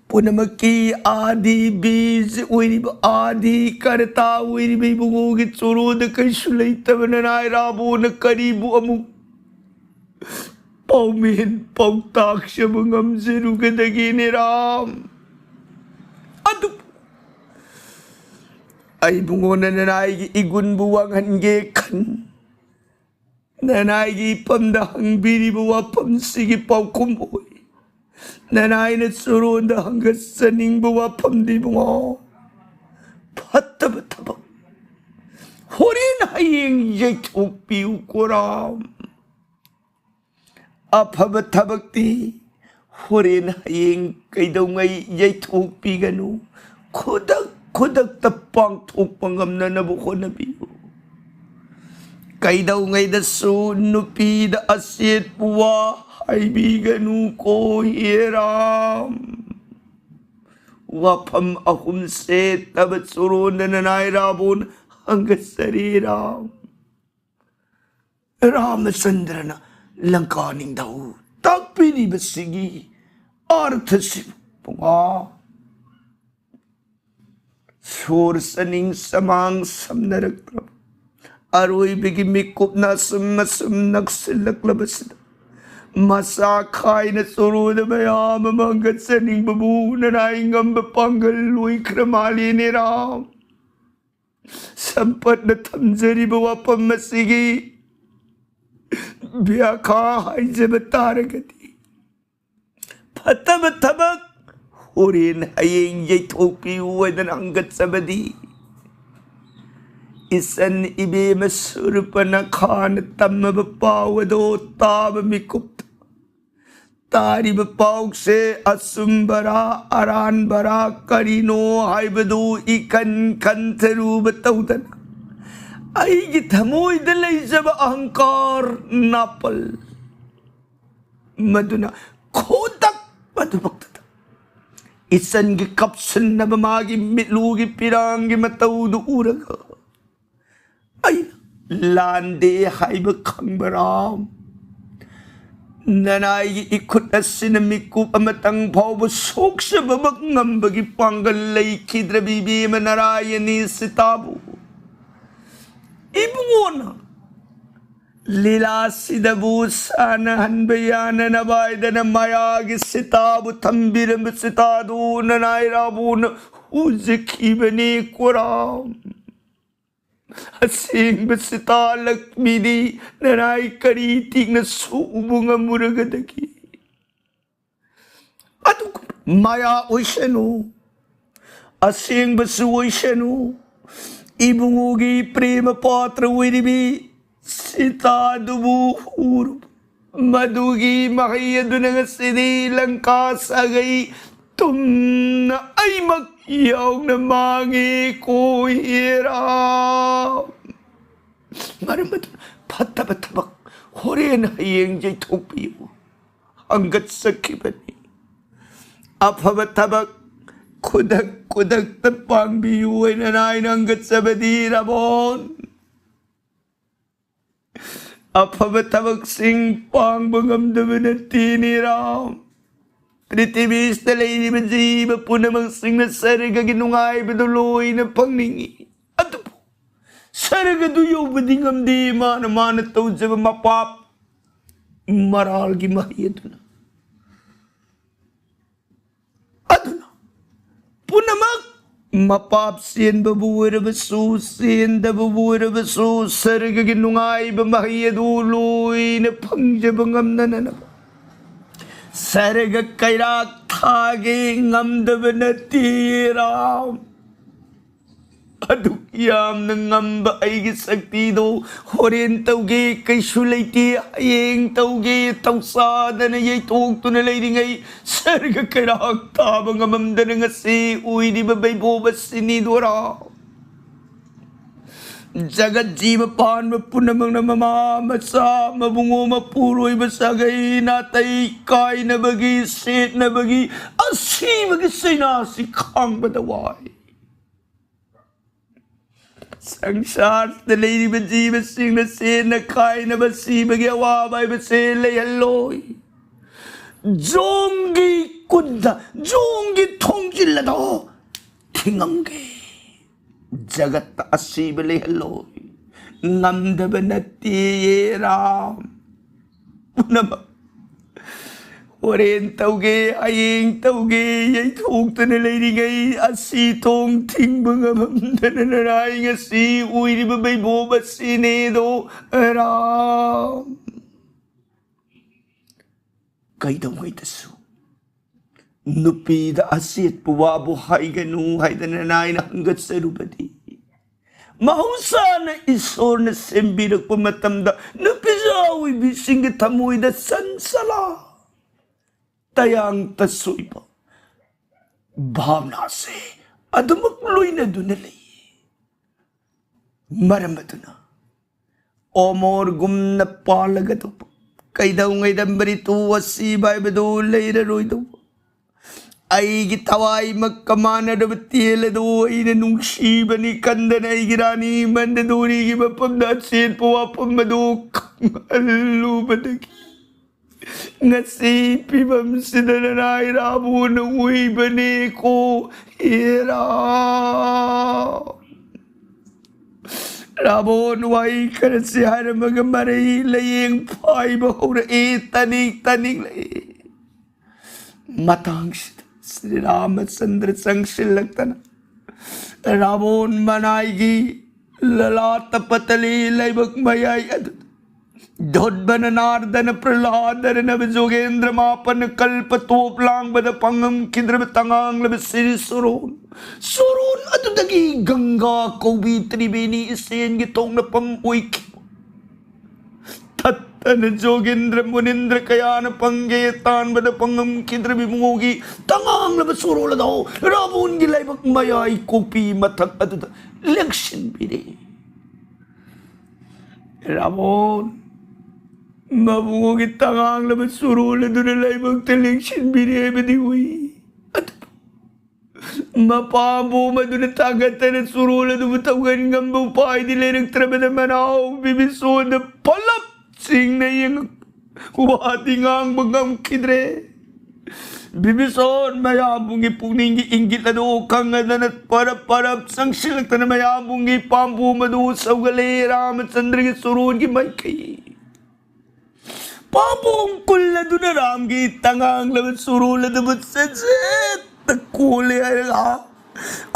ꯄꯨꯝꯅꯃꯛꯀꯤ ꯑꯥꯗꯤ ꯕꯤꯖ ꯑꯣꯏꯔꯤꯕ, ꯑꯥꯗꯤ ꯀꯔꯇꯥ ꯑꯣꯏꯔꯤꯕ ꯏꯕꯨꯡꯉꯣꯒꯤ ꯆꯣꯔꯣꯗ ꯀꯩꯁꯨ ꯂꯩꯇꯕ ꯅꯅꯥꯏ ꯔꯥꯕꯣꯅ ꯀꯔꯤꯕꯨ ꯑꯃꯨꯛ ꯄꯥꯎꯃꯦꯟ ꯄꯥꯎꯇꯥꯛꯆꯕ ꯉꯝꯖꯔꯨꯒꯗꯒꯦꯅꯦ ꯔꯥꯝ? ꯑꯗꯨ ꯑꯩ ꯏꯕꯨꯡꯉꯣꯅ ꯅꯅꯥꯏꯒꯤ ꯏꯒꯨꯟꯕꯨ ꯋꯥꯡꯍꯟꯒꯦ ꯈꯟ, ꯅꯅꯥꯏꯒꯤ ꯏꯐꯝꯗ ꯍꯪꯕꯤꯔꯤꯕ ꯋꯥꯐꯝꯁꯤꯒꯤ ꯄꯥꯎꯈꯨꯝ ꯑꯣꯏ꯫ ꯅꯅꯥꯏꯅ ꯆꯨꯔꯣꯟꯗ ꯍꯪꯒꯠꯆꯅꯤꯡꯕ ꯋꯥꯐꯝꯗꯤ ꯏꯕꯨꯡꯉꯣ, ꯐꯠꯇꯕ ꯊꯕꯛ ꯍꯣꯔꯦꯟ ꯍꯌꯦꯡ ꯌꯩꯊꯣꯛꯄꯤꯌꯨ ꯀꯣꯔꯥꯝ꯫ ꯑꯐꯕ ꯊꯕꯛꯇꯤ ꯍꯣꯔꯦꯟ ꯍꯌꯦꯡ ꯀꯩꯗꯧꯉꯩ ꯌꯩꯊꯣꯛꯄꯤꯒꯅꯨ, ꯈꯨꯗꯛ ꯈꯨꯗꯛꯇ ꯄꯥꯡꯊꯣꯛꯄ ꯉꯝꯅꯅꯕ ꯍꯣꯠꯅꯕꯤꯌꯨ꯫ ꯀꯩꯗꯧꯉꯩꯗꯁꯨ ꯅꯨꯄꯤꯗ ꯑꯆꯦꯠꯄ ꯋꯥ ꯍꯥꯏꯕꯤꯒꯅꯨ ꯀꯣ ꯍꯦ ꯔꯥꯝ꯫ ꯋꯥꯐꯝ ꯑꯍꯨꯝꯁꯦ ꯇꯕ ꯆꯨꯔꯣꯟꯗꯅ ꯅꯥꯏ ꯔꯥꯕꯣꯟ ꯍꯪꯒꯠꯆꯔꯤ ꯔꯥꯝ꯫ ꯔꯥꯃꯆꯟꯗ꯭ꯔꯅ ꯂꯪꯀꯥ ꯅꯤꯡꯊꯧ ꯇꯥꯛꯄꯤꯔꯤꯕꯁꯤꯒꯤ ꯑꯥꯔꯊꯁꯤꯕꯨ ꯄꯨꯡꯉꯥ ꯁꯣꯔ ꯆꯅꯤꯡ ꯆꯃꯥꯡ ꯁꯝꯅꯔꯛꯇ꯭ꯔꯕ ꯑꯔꯣꯏꯕꯒꯤ ꯃꯤꯀꯨꯞꯅ ꯑꯁꯨꯝ ꯑꯁꯨꯝ ꯅꯛꯁꯤꯜꯂꯛꯂꯕꯁꯤꯗ ꯃꯁꯥ ꯈꯥꯏꯅ ꯆꯣꯔꯣꯗ ꯃꯌꯥꯝ ꯑꯃ ꯍꯪꯒꯠꯆꯅꯤꯡꯕꯕꯨ ꯅꯅꯥꯏ ꯉꯝꯕ ꯄꯥꯡꯒꯜ ꯂꯣꯏꯈ꯭ꯔ ꯃꯥꯜꯂꯦꯅꯦ ꯔꯥꯝ꯫ ꯁꯝꯄꯠꯅ ꯊꯝꯖꯔꯤꯕ ꯋꯥꯐꯝ ꯑꯁꯤꯒꯤ ꯕ꯭ꯌꯥꯈꯥ ꯍꯥꯏꯖꯕ ꯇꯥꯔꯒꯗꯤ, ꯐꯠꯇꯕ ꯊꯕꯛ ꯍꯣꯔꯦꯟ ꯍꯌꯦꯡ ꯌꯩꯊꯣꯛꯄꯤꯌꯨ ꯍꯥꯏꯗꯅ ꯍꯪꯒꯠꯆꯕꯗꯤ, ꯏꯆꯟ ꯏꯕꯦꯝꯃ ꯁꯨꯔꯨꯄꯅꯈꯥꯅ ꯇꯝꯃꯕ ꯄꯥꯎ ꯑꯗꯣ ꯇꯥꯕ ꯃꯤꯀꯨꯞꯇ ꯇꯥꯔꯤꯕ ꯄꯥꯎꯁꯦ ꯑꯆꯨꯝꯕꯔꯥ ꯑꯔꯥꯟꯕꯔꯥ ꯀꯔꯤꯅꯣ ꯍꯥꯏꯕꯗꯨ ꯏꯈꯟ ꯈꯟꯊꯔꯨꯕ ꯇꯧꯗꯅ, ꯑꯩꯒꯤ ꯊꯃꯣꯏꯗ ꯂꯩꯖꯕ ꯑꯍꯪꯀꯥꯔ ꯅꯥꯄꯜ ꯃꯗꯨꯅ ꯈꯨꯗꯛ ꯃꯗꯨꯃꯛꯇꯗ ꯏꯆꯟꯒꯤ ꯀꯞꯁꯤꯟꯅꯕ ꯃꯥꯒꯤ ꯃꯤꯠꯂꯨꯒꯤ ꯄꯤꯔꯥꯡꯒꯤ ꯃꯇꯧꯗꯨ ꯎꯔꯒ, ꯑꯩꯅ ꯂꯥꯟꯗꯦ ꯍꯥꯏꯕ ꯈꯪꯕꯔꯥ? ꯅꯅꯥꯏꯒꯤ ꯏꯈꯨꯠ ꯑꯁꯤꯅ ꯃꯤꯀꯨꯞ ꯑꯃꯇꯪ ꯐꯥꯎꯕ ꯁꯣꯛꯆꯕꯃꯛ ꯉꯝꯕꯒꯤ ꯄꯥꯡꯒꯜ ꯂꯩꯈꯤꯗ꯭ꯔꯕꯤ ꯏꯕꯦꯝꯃ ꯅꯔꯥꯌꯅꯤ ꯁꯤꯇꯥꯕꯨ ꯏꯕꯨꯡꯉꯣꯅ ꯂꯤꯂꯥꯁꯤꯗꯕꯨ ꯁꯥꯟꯅꯍꯟꯕ ꯌꯥꯅꯅꯕ ꯍꯥꯏꯗꯅ ꯃꯌꯥꯒꯤ ꯁꯤꯇꯥꯕꯨ ꯊꯝꯕꯤꯔꯝꯕ ꯁꯤꯇꯥꯗꯨ ꯅꯅꯥꯏ ꯔꯥꯕꯨꯅ ꯎꯖꯈꯤꯕꯅꯤ ꯀꯣꯔꯥꯝ꯫ ꯑꯁꯦꯡꯕ ꯁꯤꯇꯥ ꯂꯛꯃꯤꯗꯤ ꯅꯅꯥꯏ ꯀꯔꯤ ꯇꯤꯛꯅ ꯁꯨꯕ ꯉꯝꯃꯨꯔꯒꯗꯒꯦ? ꯑꯗꯨꯒꯨꯝꯕ ꯃꯌꯥ ꯑꯣꯏꯁꯅꯨ, ꯑꯁꯦꯡꯕꯁꯨ ꯑꯣꯏꯁꯅꯨ꯫ ꯏꯕꯨꯡꯉꯣꯒꯤ ꯄ꯭ꯔꯦꯃ ꯄꯥꯇ꯭ꯔ ꯑꯣꯏꯔꯤꯕꯤ ꯁꯤꯇꯥꯗꯨꯕꯨ ꯍꯨꯔꯨ꯫ ꯃꯗꯨꯒꯤ ꯃꯍꯩ ꯑꯗꯨꯅ ꯉꯁꯤꯗꯤ ꯂꯪꯀꯥ ꯁꯥꯒꯩ ꯇꯨꯝꯅ ꯑꯩꯃꯛ ꯌꯥꯎꯅ ꯃꯥꯡꯉꯤ ꯀꯣ ꯍꯦꯔꯥ꯫ ꯃꯔꯝ ꯑꯗꯨꯅ ꯐꯠꯇꯕ ꯊꯕꯛ ꯍꯣꯔꯦꯟ ꯍꯌꯦꯡ ꯌꯩꯊꯣꯛꯄꯤꯌꯨ ꯍꯪꯒꯠꯆꯈꯤꯕꯅꯤ꯫ ꯑꯐꯕ ꯊꯕꯛ ꯈꯨꯗꯛ ꯈꯨꯗꯛꯇ ꯄꯥꯡꯕꯤꯌꯨ ꯍꯥꯏꯅ ꯅꯥꯏꯅ ꯍꯪꯒꯠꯆꯕꯗꯤ ꯔꯥꯕꯣꯟ꯫ ꯑꯐꯕ ꯊꯕꯛꯁꯤꯡ ꯄꯥꯡꯕ ꯉꯝꯗꯕ ꯅꯠꯇꯦꯅꯦ ꯔꯥꯝ꯫ ꯄ꯭ꯔꯤꯊꯤꯕꯤꯁꯤꯗ ꯂꯩꯔꯤꯕ ꯖꯤꯕ ꯄꯨꯝꯅꯃꯛꯁꯤꯡꯅ ꯁꯔꯒꯒꯤ ꯅꯨꯡꯉꯥꯏꯕꯗꯨ ꯂꯣꯏꯅ ꯐꯪꯅꯤꯡꯏ꯫ ꯑꯗꯨꯕꯨ ꯁꯔꯒꯗꯨ ꯌꯧꯕꯗꯤ ꯉꯝꯗꯦ꯫ ꯃꯥꯅ ꯃꯥꯅ ꯇꯧꯖꯕ ꯃꯄꯥꯞ ꯃꯔꯥꯜꯒꯤ ꯃꯍꯩ ꯑꯗꯨꯅ, ꯑꯗꯨꯅ ꯄꯨꯝꯅꯃꯛ, ꯃꯄꯥꯞ ꯆꯦꯟꯕꯕꯨ ꯑꯣꯏꯔꯕꯁꯨ, ꯆꯦꯟꯗꯕꯕꯨ ꯑꯣꯏꯔꯕꯁꯨ, ꯁꯔꯒꯒꯤ ꯅꯨꯡꯉꯥꯏꯕ ꯃꯍꯩ ꯑꯗꯨ ꯂꯣꯏꯅ ꯐꯪꯖꯕ ꯉꯝꯅꯅꯕ ꯁꯔꯒ ꯀꯩꯔꯥꯛ ꯊꯥꯒꯦ꯫ ꯉꯝꯗꯕ ꯅꯠꯇꯦ, ꯔꯥꯝ꯫ ꯑꯗꯨꯛ ꯌꯥꯝꯅ ꯉꯝꯕ ꯑꯩꯒꯤ ꯁꯛꯇꯤꯗꯣ ꯍꯣꯔꯦꯟ ꯇꯧꯒꯦ, ꯀꯩꯁꯨ ꯂꯩꯇꯦ, ꯍꯌꯦꯡ ꯇꯧꯒꯦ ꯇꯧꯁꯥꯗꯅ ꯌꯩꯊꯣꯛꯇꯨꯅ ꯂꯩꯔꯤꯉꯩ, ꯁꯔꯒ ꯀꯩꯔꯥꯛ ꯊꯥꯕ ꯉꯝꯃꯝꯗꯅ ꯉꯁꯤ ꯎꯏꯔꯤꯕ ꯕꯩꯕꯣꯕ ꯁꯤꯅꯤꯗꯣꯔꯥ? ꯖꯒꯠ ꯖꯤꯕ ꯄꯥꯟꯕ ꯄꯨꯝꯅꯃꯛꯅ ꯃꯃꯥ, ꯃꯆꯥ, ꯃꯕꯨꯡꯉꯣ, ꯃꯄꯨꯔꯣꯏꯕ, ꯁꯥꯒꯩ ꯅꯥꯇꯩ ꯀꯥꯏꯅꯕꯒꯤ, ꯁꯦꯠꯅꯕꯒꯤ, ꯑꯁꯤꯕꯒꯤ ꯆꯩꯅꯥꯁꯤ ꯈꯥꯡꯕꯗ ꯋꯥꯏ꯫ ꯁꯪꯁꯥꯔꯗ ꯂꯩꯔꯤꯕ ꯖꯤꯕꯁꯤꯡꯅ ꯁꯦꯠꯅ ꯈꯥꯏꯅꯕ ꯁꯤꯕꯒꯤ ꯑꯋꯥꯕ ꯍꯥꯏꯕꯁꯦ ꯂꯩꯍꯜꯂꯣꯏ꯫ ꯖꯣꯡꯒꯤ ꯀꯨꯟꯗ ꯖꯣꯡꯒꯤ ꯊꯣꯡꯖꯤꯜ ꯑꯗꯣ ꯊꯤꯡꯉꯝꯒꯦ꯫ ꯖꯒꯠꯇ ꯑꯁꯤꯕ ꯂꯩꯍꯜꯂꯣꯏ꯫ ꯉꯝꯗꯕ ꯅꯠꯇꯦ, ꯔꯥꯝ꯫ ꯄꯨꯝꯅꯃꯛ ꯍꯣꯔꯦꯟ ꯇꯧꯒꯦ, ꯍꯌꯦꯡ ꯇꯧꯒꯦ, ꯌꯩꯊꯣꯛꯇꯅ ꯂꯩꯔꯤꯉꯩ, ꯑꯁꯤ ꯊꯣꯡ ꯊꯤꯡꯕ ꯉꯝꯗꯅ ꯅꯅꯥꯏ ꯉꯁꯤ ꯎꯏꯔꯤꯕ ꯕꯩꯕꯣꯕ ꯑꯁꯤꯅꯦꯗꯣ, ꯔꯥꯝ꯫ ꯀꯩꯗꯧꯉꯩꯗꯁꯨ ꯅꯨꯄꯤꯗ ꯑꯆꯦꯠꯄ ꯋꯥꯕꯨ ꯍꯥꯏꯒꯅꯨ ꯍꯥꯏꯗꯅ ꯅꯥꯏꯅ ꯍꯪꯒꯠꯆꯔꯨꯕꯗꯤ, ꯃꯍꯧꯁꯥꯅ ꯏꯁꯣꯔꯅ ꯁꯦꯝꯕꯤꯔꯛꯄ ꯃꯇꯝꯗ ꯅꯨꯄꯤꯖꯥ ꯑꯣꯏꯕꯤꯁꯤꯡꯒꯤ ꯊꯃꯣꯏꯗ ꯆꯟꯁꯂꯥ, ꯇꯌꯥꯡ ꯇꯁꯣꯏꯕ ꯚꯥꯕꯅꯥꯁꯦ ꯑꯗꯨꯃꯛ ꯂꯣꯏꯅꯗꯨꯅ ꯂꯩ꯫ ꯃꯔꯝ ꯑꯗꯨꯅ ꯑꯣꯃꯣꯔꯒꯨꯝꯅ ꯄꯥꯜꯂꯒꯗꯧꯕ, ꯀꯩꯗꯧꯉꯩꯗ ꯃꯔꯤꯇꯨ ꯑꯁꯤꯕ ꯍꯥꯏꯕꯗꯨ ꯂꯩꯔꯔꯣꯏꯗꯧꯕ, ꯑꯩꯒꯤ ꯊꯋꯥꯏꯃꯛꯀ ꯃꯥꯟꯅꯔꯕ ꯇꯦꯜ ꯑꯗꯨ ꯑꯩꯅ ꯅꯨꯡꯁꯤꯕꯅꯤ ꯈꯟꯗꯅ ꯑꯩꯒꯤ ꯔꯥꯅꯤ ꯃꯟꯗꯗꯣꯔꯤꯒꯤ ꯃꯐꯝꯗ ꯑꯆꯦꯠꯄ ꯋꯥꯐꯝ ꯑꯗꯨ ꯈꯪꯍꯜꯂꯨꯕꯗꯒꯤ ꯉꯁꯤ ꯐꯤꯕꯝꯁꯤꯗ ꯅꯅꯥꯏ ꯔꯥꯕꯨꯅ ꯎꯏꯕꯅꯦꯀꯣ, ꯍꯦꯔꯥ꯫ ꯔꯥꯕꯣꯟ ꯋꯥꯍꯩ ꯈꯔꯁꯤ ꯍꯥꯏꯔꯝꯃꯒ ꯃꯔꯩ ꯂꯌꯦꯡ ꯐꯥꯏꯕ ꯍꯧꯔꯛꯏ꯫ ꯇꯥꯅꯤꯡ ꯇꯥꯅꯤꯡꯂꯛꯏ꯫ ꯃꯇꯥꯡꯁꯤꯗ ꯁ꯭ꯔꯤ ꯔꯥꯃꯆꯟꯗ꯭ꯔ ꯆꯪꯁꯤꯜꯂꯛꯇꯅ ꯔꯥꯕꯣꯟ ꯃꯅꯥꯏꯒꯤ ꯂꯂꯥꯠꯇ ꯄꯇꯂꯤ ꯂꯩꯕꯛ ꯃꯌꯥꯏ ꯑꯗꯨꯗ ꯗꯣꯠꯕꯅ ꯅꯥꯔꯗꯅ ꯄ꯭ꯔꯍ꯭ꯂꯥꯗꯅ ꯅꯕ ꯖꯣꯒꯦꯟꯗ꯭ꯔ ꯃꯥꯄꯟꯅ ꯀꯜꯄ ꯇꯣꯞ ꯂꯥꯡꯕꯗ ꯄꯥꯡꯉꯝꯈꯤꯗ꯭ꯔꯕ ꯇꯉꯥꯡꯂꯕ ꯁꯤꯔꯤ ꯁꯣꯔꯣꯟ, ꯁꯣꯔꯣꯟ ꯑꯗꯨꯗꯒꯤ ꯒꯪꯒꯥ ꯀꯧꯕꯤ ꯇ꯭ꯔꯤꯕꯦꯅꯤ ꯏꯆꯦꯟꯒꯤ ꯊꯣꯡꯅꯐꯝ ꯑꯣꯏꯈꯤꯕ ꯊꯠꯇꯅ ꯖꯣꯒꯦꯟꯗ꯭ꯔ ꯃꯨꯅꯤꯟꯗ꯭ꯔ ꯀꯌꯥꯅ ꯄꯪꯒꯦ ꯇꯥꯟꯕꯗ ꯄꯥꯡꯉꯝꯈꯤꯗ꯭ꯔꯕ ꯏꯕꯨꯡꯉꯣꯒꯤ ꯇꯉꯥꯡꯂꯕ ꯁꯣꯔꯣꯟ ꯑꯗꯣ ꯔꯥꯕꯣꯟꯒꯤ ꯂꯩꯕꯛ ꯃꯌꯥꯏ ꯀꯣꯛꯄꯤ ꯃꯊꯛ ꯑꯗꯨꯗ ꯂꯦꯡꯁꯤꯟꯕꯤꯔꯦ꯫ ꯔꯥꯕꯣꯟ ꯃꯕꯨꯡꯒꯤ ꯇꯉꯥꯡꯂꯕ ꯆꯨꯔꯣꯜ ꯑꯗꯨꯅ ꯂꯥꯏꯕꯛꯇ ꯂꯦꯡꯁꯤꯟꯕꯤꯔꯦ ꯍꯥꯏꯕꯗꯤ ꯎꯏ꯫ ꯑꯗꯨꯕꯨ ꯃꯄꯥꯝꯕꯣꯝ ꯑꯗꯨꯅ ꯊꯥꯡꯒꯠꯇꯅ ꯆꯨꯔꯣꯜ ꯑꯗꯨꯕꯨ ꯊꯧꯒꯟ ꯉꯝꯕ ꯎꯄꯥꯏꯗꯤ ꯂꯩꯔꯛꯇ꯭ꯔꯕꯗ ꯃꯅꯥꯎ ꯕꯤꯕꯤꯁꯣꯟꯗ ꯄꯂꯞ ꯆꯤꯡꯅ ꯌꯦꯡꯉꯛ ꯋꯥꯗꯤ ꯉꯥꯡꯕ ꯉꯝꯈꯤꯗ꯭ꯔꯦ꯫ ꯕꯤꯕꯤꯁꯣꯟ ꯃꯌꯥꯝꯕꯨꯡꯒꯤ ꯄꯨꯛꯅꯤꯡꯒꯤ ꯏꯪꯒꯤꯠ ꯑꯗꯨ ꯈꯪꯉꯗꯅ ꯄꯔꯞ ꯄꯔꯞ ꯆꯪꯁꯤꯜꯂꯛꯇꯅ ꯃꯌꯥꯝꯕꯨꯡꯒꯤ ꯄꯥꯝꯕꯣꯝ ꯑꯗꯨ ꯁꯧꯒꯠꯂꯦ꯫ ꯔꯥꯃꯆꯟꯗ꯭ꯔꯒꯤ ꯆꯨꯔꯣꯟꯒꯤ ꯃꯥꯏꯀꯩ ꯄꯥꯝꯕꯣꯝ ꯀꯨꯜ ꯑꯗꯨꯅ ꯔꯥꯝꯒꯤ ꯇꯉꯥꯡꯂꯕ ꯆꯨꯔꯣꯜ ꯑꯗꯨꯕꯨ ꯆꯦꯠꯆꯦꯠꯇ ꯀꯣꯜꯂꯦ ꯍꯥꯏꯔꯒ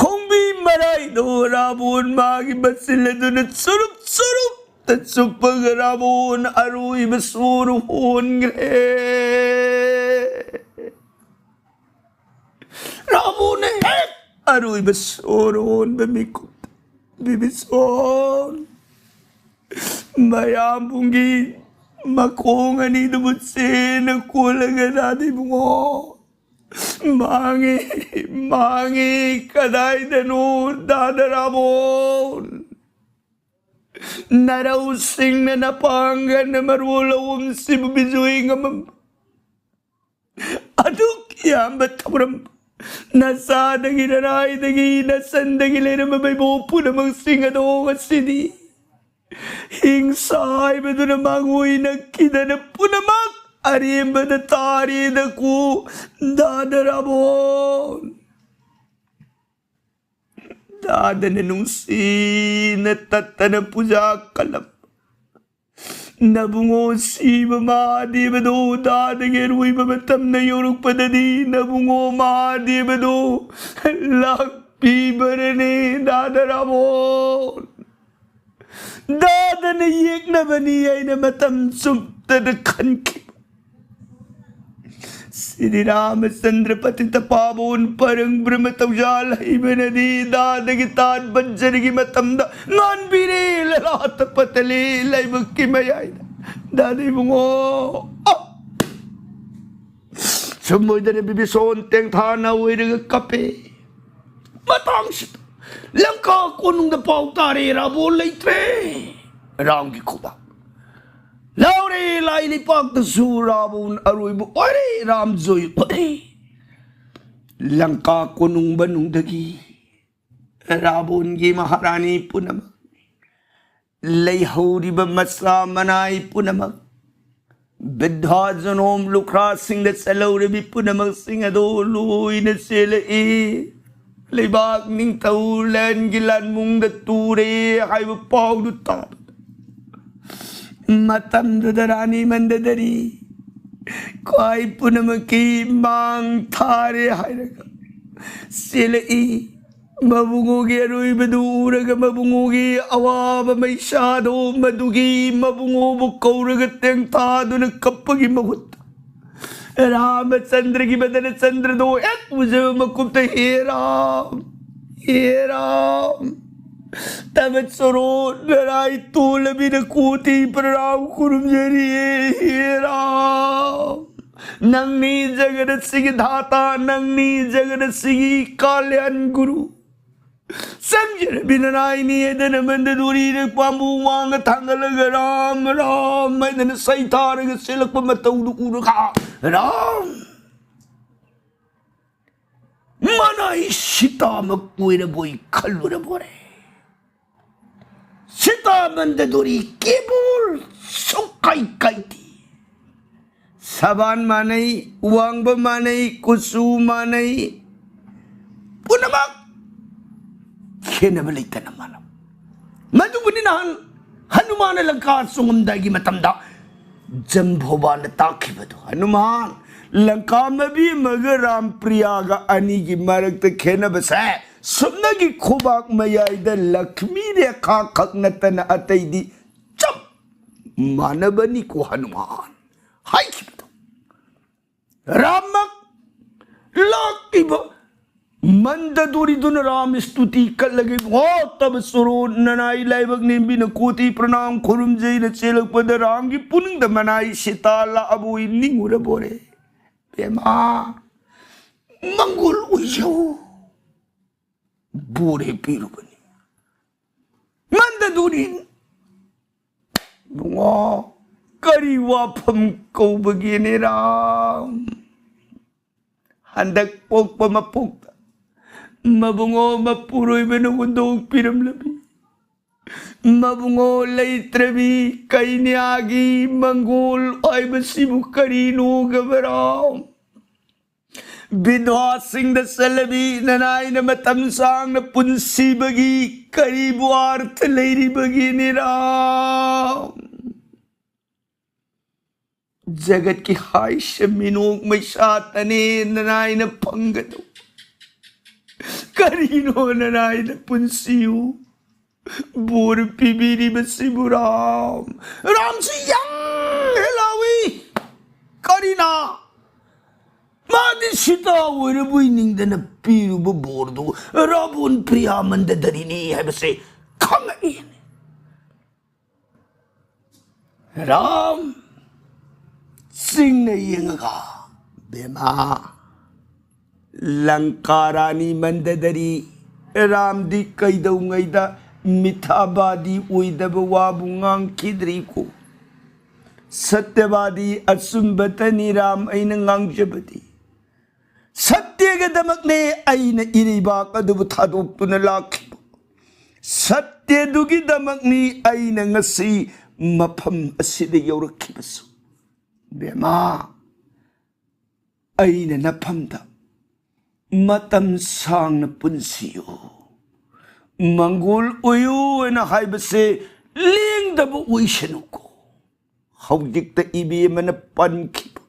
ꯈꯣꯡꯕꯤ ꯃꯔꯥꯏꯗꯣ ꯔꯥꯕꯣꯟ ꯃꯥꯒꯤ ꯃꯆꯤꯜ ꯑꯗꯨꯅ ꯆꯨꯔꯨꯞ ꯆꯨꯔꯨꯞꯇ ꯆꯨꯞꯄꯒ ꯔꯥꯕꯣꯟ ꯑꯔꯣꯏꯕ ꯁꯣꯔ ꯍꯣꯟꯈ꯭ꯔꯦ꯫ ꯔꯥꯕꯣꯟꯅ ꯍꯦꯛ ꯑꯔꯣꯏꯕ ꯁꯣꯔ ꯍꯣꯟꯕ ꯃꯤꯀꯨꯞꯇ ꯕꯤꯕꯤꯁꯣꯟ ꯃꯌꯥꯝꯕꯨꯡꯒꯤ ꯃꯈꯣꯡ ꯑꯅꯤꯗꯨꯕꯨ ꯆꯦꯅ ꯀꯣꯜꯂꯒ ꯗꯥꯗꯤ ꯏꯕꯨꯡꯉꯣ ꯃꯥꯡꯉꯤ, ꯃꯥꯡꯉꯤ꯫ ꯀꯗꯥꯏꯗꯅꯣ ꯗꯥꯗ ꯔꯥꯕꯣꯟ? ꯅꯔꯧꯁꯤꯡꯅ ꯅꯄꯥꯡꯒꯜꯅ ꯃꯔꯣꯜ ꯑꯍꯨꯝꯁꯤꯕꯨ ꯕꯤꯖꯣꯏ ꯉꯝꯃꯝꯕ ꯑꯗꯨꯛ ꯌꯥꯝꯕ ꯊꯧꯔꯝ, ꯅꯆꯥꯗꯒꯤ ꯅꯔꯥꯏꯗꯒꯤ ꯅꯆꯟꯗꯒꯤ ꯂꯩꯔꯝꯕ ꯃꯩꯕꯣ ꯄꯨꯝꯅꯃꯛꯁꯤꯡ ꯑꯗꯣ ꯉꯁꯤꯗꯤ ꯍꯤꯡꯁꯥ ꯍꯥꯏꯕꯗꯨꯅ ꯃꯥꯡꯑꯣꯏꯅꯈꯤꯗꯅ ꯄꯨꯝꯅꯃꯛ ꯑꯔꯦꯝꯕꯗ ꯇꯥꯔꯦꯗꯀꯣ ꯗꯥꯗ ꯔꯥꯕꯣꯟ꯫ ꯗꯥꯗꯅ ꯅꯨꯡꯁꯤꯅ ꯇꯠꯇꯅ ꯄꯨꯖꯥ ꯀꯜꯂꯝ꯫ ꯅꯕꯨꯡꯉꯣ ꯁꯤꯕ ꯃꯍꯥꯗꯦꯕꯗꯣ ꯗꯥꯗꯒꯤ ꯑꯔꯣꯏꯕ ꯃꯇꯝꯗ ꯌꯧꯔꯛꯄꯗꯗꯤ ꯅꯕꯨꯡꯉꯣ ꯃꯍꯥꯗꯦꯕꯗꯣ ꯂꯥꯛꯄꯤꯕꯔꯅꯦ ꯗꯥꯗ ꯔꯥꯕꯣꯟ꯫ ꯗꯥꯗꯅ ꯌꯦꯛꯅꯕꯅꯤ ꯍꯥꯏꯅ ꯃꯇꯝ ꯆꯨꯞꯇꯅ ꯈꯟꯈꯤꯕ ꯁ꯭ꯔꯤ ꯔꯥꯃꯆꯟꯗ꯭ꯔ ꯄꯇꯤꯇ ꯄꯥꯕꯣꯟ ꯄꯔꯪ ꯕ꯭ꯔꯍ꯭ꯃ ꯇꯧꯖꯥꯜ ꯍꯩꯕꯅꯗꯤ ꯗꯥꯗꯒꯤ ꯇꯥꯠ ꯕꯟꯖꯔꯒꯤ ꯃꯇꯝꯗ ꯉꯥꯟꯕꯤꯔꯦ ꯂꯂꯥꯠꯇ ꯄꯇꯂꯤ ꯂꯥꯏꯕꯛꯀꯤ ꯃꯌꯥꯏꯗ꯫ ꯗꯥꯗ ꯏꯕꯨꯡꯉꯣ, ꯑ! ꯁꯨꯝ ꯑꯣꯏꯗꯅ ꯕꯤꯕꯤꯁꯣꯟ ꯇꯦꯡꯊꯥꯅ ꯑꯣꯏꯔꯒ ꯀꯞꯄꯦ꯫ ꯃꯇꯥꯡꯁꯤꯗ ꯂꯪꯀꯥ ꯀꯣꯅꯨꯡꯗ ꯄꯥꯎ ꯇꯥꯔꯦ, ꯔꯥꯕꯣꯟ ꯂꯩꯇ꯭ꯔꯦ꯫ ꯔꯥꯝꯒꯤ ꯈꯨꯕꯥꯛ ꯂꯥꯎꯔꯦ, ꯂꯥꯏ ꯂꯩꯄꯥꯛꯇꯁꯨ ꯔꯥꯕꯣꯟ ꯑꯔꯣꯏꯕ ꯑꯣꯏꯔꯦ, ꯔꯥꯝ ꯖꯣꯏ ꯑꯣꯏꯔꯦ꯫ ꯂꯪꯀꯥ ꯀꯣꯅꯨꯡ ꯃꯅꯨꯡꯗꯒꯤ ꯔꯥꯕꯣꯟꯒꯤ ꯃꯍꯥꯔꯥꯅꯤ ꯄꯨꯝꯅꯃꯛ, ꯂꯩꯍꯧꯔꯤꯕ ꯃꯆꯥ ꯃꯅꯥꯏ ꯄꯨꯝꯅꯃꯛ, ꯕ꯭ꯔꯤꯗ꯭ꯙꯥ ꯖꯅꯣꯝ ꯂꯨꯈ꯭ꯔꯥꯁꯤꯡꯗ ꯆꯠꯍꯧꯔꯕꯤ ꯄꯨꯝꯅꯃꯛꯁꯤꯡ ꯑꯗꯨ ꯂꯣꯏꯅ ꯆꯦꯜꯂꯛꯏ꯫ ꯂꯩꯕꯥꯛ ꯅꯤꯡꯊꯧ ꯂꯦꯟꯒꯤ ꯂꯥꯟꯃꯨꯡꯗ ꯇꯨꯔꯦ ꯍꯥꯏꯕ ꯄꯥꯎꯗꯨ ꯇꯥꯕꯗ ꯃꯇꯝꯗꯨꯗ ꯔꯥꯅꯤ ꯃꯟꯗꯗꯔꯤ ꯈ꯭ꯋꯥꯏ ꯄꯨꯝꯅꯃꯛꯀꯤ ꯃꯥꯡ ꯊꯥꯔꯦ ꯍꯥꯏꯔꯒ ꯆꯦꯜꯂꯛꯏ꯫ ꯃꯕꯨꯡꯉꯣꯒꯤ ꯑꯔꯣꯏꯕꯗꯨ ꯎꯔꯒ ꯃꯕꯨꯡꯉꯣꯒꯤ ꯑꯋꯥꯕ ꯃꯩꯁꯥꯗꯣ ꯃꯗꯨꯒꯤ ꯃꯕꯨꯡꯉꯣꯕꯨ ꯀꯧꯔꯒ ꯇꯦꯡꯊꯥꯗꯨꯅ ꯀꯞꯄꯒꯤ ꯃꯍꯨꯠꯇ ꯔꯥꯃꯆꯟꯗ꯭ꯔꯒꯤ ꯃꯗꯅ ꯆꯟꯗ꯭ꯔꯗꯣ ꯍꯦꯛ ꯎꯖꯕ ꯃꯀꯨꯞꯇ, "ꯍꯦ ꯔꯥꯝ, ꯍꯦ ꯔꯥꯝ, ꯇꯕ ꯆꯣꯔꯣ ꯅꯔꯥꯏ ꯇꯣꯂꯕꯤꯅ ꯀꯣꯇꯤ ꯄ꯭ꯔꯅꯥꯝ ꯈꯨꯔꯨꯝꯖꯔꯤꯌꯦ, ꯍꯦ ꯔꯥꯝ꯫ ꯅꯪꯅꯤ ꯖꯒꯠ ꯑꯁꯤꯒꯤ ꯙꯥꯇꯥ, ꯅꯪꯅꯤ ꯖꯒꯠ ꯑꯁꯤꯒꯤ ꯀꯥꯂ꯭ꯌꯥꯟ ꯒꯨꯔꯨ꯫ ꯆꯪꯖꯔꯕꯤ ꯅꯅꯥꯏꯅꯤ" ꯍꯥꯏꯗꯅ ꯃꯟꯗꯗꯣꯔꯤꯅ ꯄꯥꯝꯕꯨ ꯋꯥꯡꯅ ꯊꯥꯡꯒꯠꯂꯒ "ꯔꯥꯝ, ꯔꯥꯝ" ꯍꯥꯏꯗꯅ ꯁꯩꯊꯥꯔꯒ ꯆꯦꯜꯂꯛꯄ ꯃꯇꯧꯗꯨ ꯎꯔꯒ, ꯔꯥꯝ ꯃꯅꯥꯏ ꯁꯤꯇꯥꯃꯛ ꯑꯣꯏꯔꯕꯣꯏ ꯈꯜꯂꯨꯔꯕꯣꯔꯦ꯫ ꯁꯤꯇꯥ ꯃꯟꯗꯗꯣꯔꯤ ꯀꯦꯕꯣꯜ ꯁꯨꯛꯀꯥꯏ ꯀꯥꯏꯗꯦ꯫ ꯁꯕꯥꯟ ꯃꯥꯟꯅꯩ, ꯋꯥꯡꯕ ꯃꯥꯟꯅꯩ, ꯀꯨꯆꯨ ꯃꯥꯟꯅꯩ, ꯄꯨꯝꯅꯃꯛ ꯈꯦꯠꯅꯕ ꯂꯩꯇꯅ ꯃꯥꯟꯅꯕ꯫ ꯃꯗꯨꯕꯨꯅꯤ ꯅꯍꯥꯟ ꯍꯅꯨꯃꯥꯟꯅ ꯂꯪꯀꯥ ꯆꯣꯡꯉꯝꯗꯥꯏꯒꯤ ꯃꯇꯝꯗ ꯖꯝꯕꯣꯕꯥꯅ ꯇꯥꯛꯈꯤꯕꯗꯨ, "ꯍꯅꯨꯃꯥꯟ, ꯂꯪꯀꯥ ꯃꯕꯤ ꯑꯃꯒ ꯔꯥꯝ ꯄ꯭ꯔꯤꯌꯥꯒ ꯑꯅꯤꯒꯤ ꯃꯔꯛꯇ ꯈꯦꯠꯅꯕꯁꯦ ꯁꯨꯞꯅꯒꯤ ꯈꯨꯕꯥꯛ ꯃꯌꯥꯏꯗ ꯂꯛꯁꯃꯤ ꯔꯦꯈꯥ ꯈꯛ ꯅꯠꯇꯅ ꯑꯇꯩꯗꯤ ꯆꯞ ꯃꯥꯟꯅꯕꯅꯤꯀꯣ ꯍꯅꯨꯃꯥꯟ" ꯍꯥꯏꯈꯤꯕꯗꯣ꯫ ꯔꯥꯝꯃꯛ ꯂꯥꯛꯂꯤꯕ ꯃꯟꯗꯗꯣꯔꯤꯗꯨꯅ ꯔꯥꯝ ꯁ꯭ꯇꯨꯇꯤ ꯀꯠꯂꯒ, "ꯏꯕꯨꯡꯉꯣ ꯇꯕ ꯆꯣꯔꯣ ꯅꯅꯥꯏ ꯂꯥꯏꯕꯛ ꯅꯦꯝꯕꯤꯅ ꯀꯣꯇꯤ ꯄ꯭ꯔꯅꯥꯝ ꯈꯨꯔꯨꯝꯖꯩꯅ ꯆꯦꯜꯂꯛꯄꯗ ꯔꯥꯝꯒꯤ ꯄꯨꯛꯅꯤꯡꯗ ꯃꯅꯥꯏ ꯁꯤꯇꯥ ꯂꯥꯛꯑꯕꯣꯏ ꯅꯤꯡꯉꯨꯔꯕꯣꯔꯦ꯫ ꯕꯦꯃꯥ, ꯃꯪꯒꯣꯜ ꯑꯣꯏꯖꯧ" ꯕꯣꯔ ꯍꯦꯛ ꯄꯤꯔꯨꯕꯅꯤ꯫ ꯃꯟꯗꯗꯣꯔꯤ, "ꯏꯕꯨꯡꯉꯣ, ꯀꯔꯤ ꯋꯥꯐꯝ ꯀꯧꯕꯒꯦꯅꯦ ꯔꯥꯝ? ꯍꯟꯗꯛ ꯄꯣꯛꯄ ꯃꯄꯣꯛꯇ ꯃꯕꯨꯡꯉꯣ ꯃꯄꯨꯔꯣꯏꯕꯅ ꯍꯨꯟꯗꯣꯛꯄꯤꯔꯝꯂꯕꯤ ꯃꯕꯨꯡꯉꯣ ꯂꯩꯇ꯭ꯔꯕꯤ ꯀꯩꯅ꯭ꯌꯥꯒꯤ ꯃꯪꯒꯣꯜ ꯍꯥꯏꯕꯁꯤꯕꯨ ꯀꯔꯤꯅꯣ ꯒꯕꯔꯥꯝ? ꯕꯤꯙ꯭ꯋꯥꯁꯤꯡꯗ ꯆꯠꯂꯕꯤ ꯅꯅꯥꯏꯅ ꯃꯇꯝ ꯁꯥꯡꯅ ꯄꯨꯟꯁꯤꯕꯒꯤ ꯀꯔꯤꯕꯨ ꯑꯥꯔꯊ ꯂꯩꯔꯤꯕꯒꯦꯅꯦ ꯔꯥꯝ?" ꯖꯒꯠꯀꯤ ꯍꯥꯏꯁ ꯃꯤꯅꯣꯛ ꯃꯩꯁꯥꯇꯅꯦ ꯅꯅꯥꯏꯅ ꯐꯪꯒꯗꯧ꯫ ꯀꯔꯤꯅꯣ ꯅꯅꯥꯏꯅ ꯄꯨꯟꯁꯤꯌꯨ ꯕꯣꯔ ꯄꯤꯕꯤꯔꯤꯕꯁꯤꯕꯨ ꯔꯥꯝ? ꯔꯥꯝꯁꯤ ꯌꯪ ꯍꯦ ꯂꯥꯎꯏ꯫ ꯀꯔꯤꯅ? ꯃꯥꯗꯤ ꯁꯤꯇꯥ ꯑꯣꯏꯔꯕꯣꯏ ꯅꯤꯡꯗꯅ ꯄꯤꯔꯨꯕ ꯕꯣꯔꯗꯨ ꯔꯥꯕꯣꯟ ꯄ꯭ꯔꯤꯌꯥ ꯃꯟꯗꯗꯔꯤꯅꯤ ꯍꯥꯏꯕꯁꯦ ꯈꯪꯉꯛꯏꯅꯦ꯫ ꯔꯥꯝ ꯆꯤꯡꯅ ꯌꯦꯡꯉꯒ, "ꯕꯦꯃꯥ, ꯂꯪꯀꯥ ꯔꯥꯅꯤ ꯃꯟꯗꯗꯔꯤ ꯔꯥꯝꯗꯤ ꯀꯩꯗꯧꯉꯩꯗ ꯃꯤꯊꯥꯕꯥꯗꯤ ꯑꯣꯏꯗꯕ ꯋꯥꯕꯨ ꯉꯥꯡꯈꯤꯗ꯭ꯔꯤꯀꯣ? ꯁꯠꯌꯕꯥꯗꯤ ꯑꯆꯨꯝꯕꯇꯅꯤ ꯔꯥꯝ ꯑꯩꯅ ꯉꯥꯡꯖꯕꯗꯤ꯫ ꯁꯠꯌꯒꯤꯗꯃꯛꯅꯦ ꯑꯩꯅ ꯏꯔꯩꯕꯥꯛ ꯑꯗꯨꯕꯨ ꯊꯥꯗꯣꯛꯇꯨꯅ ꯂꯥꯛꯈꯤꯕ꯫ ꯁꯠꯌꯗꯨꯒꯤꯗꯃꯛꯅꯤ ꯑꯩꯅ ꯉꯁꯤ ꯃꯐꯝ ꯑꯁꯤꯗ ꯌꯧꯔꯛꯈꯤꯕꯁꯨ꯫ ꯕꯦꯃꯥ, ꯑꯩꯅ ꯅꯐꯝꯗ ꯃꯇꯝ ꯁꯥꯡꯅ ꯄꯨꯟꯁꯤꯌꯨ, ꯃꯪꯒꯣꯜ ꯑꯣꯏꯌꯨ ꯍꯥꯏꯅ ꯍꯥꯏꯕꯁꯦ ꯂꯦꯡꯗꯕ ꯑꯣꯏꯁꯅꯨꯀꯣ꯫ ꯍꯧꯖꯤꯛꯇ ꯏꯕꯦꯝꯃꯅ ꯄꯟꯈꯤꯕ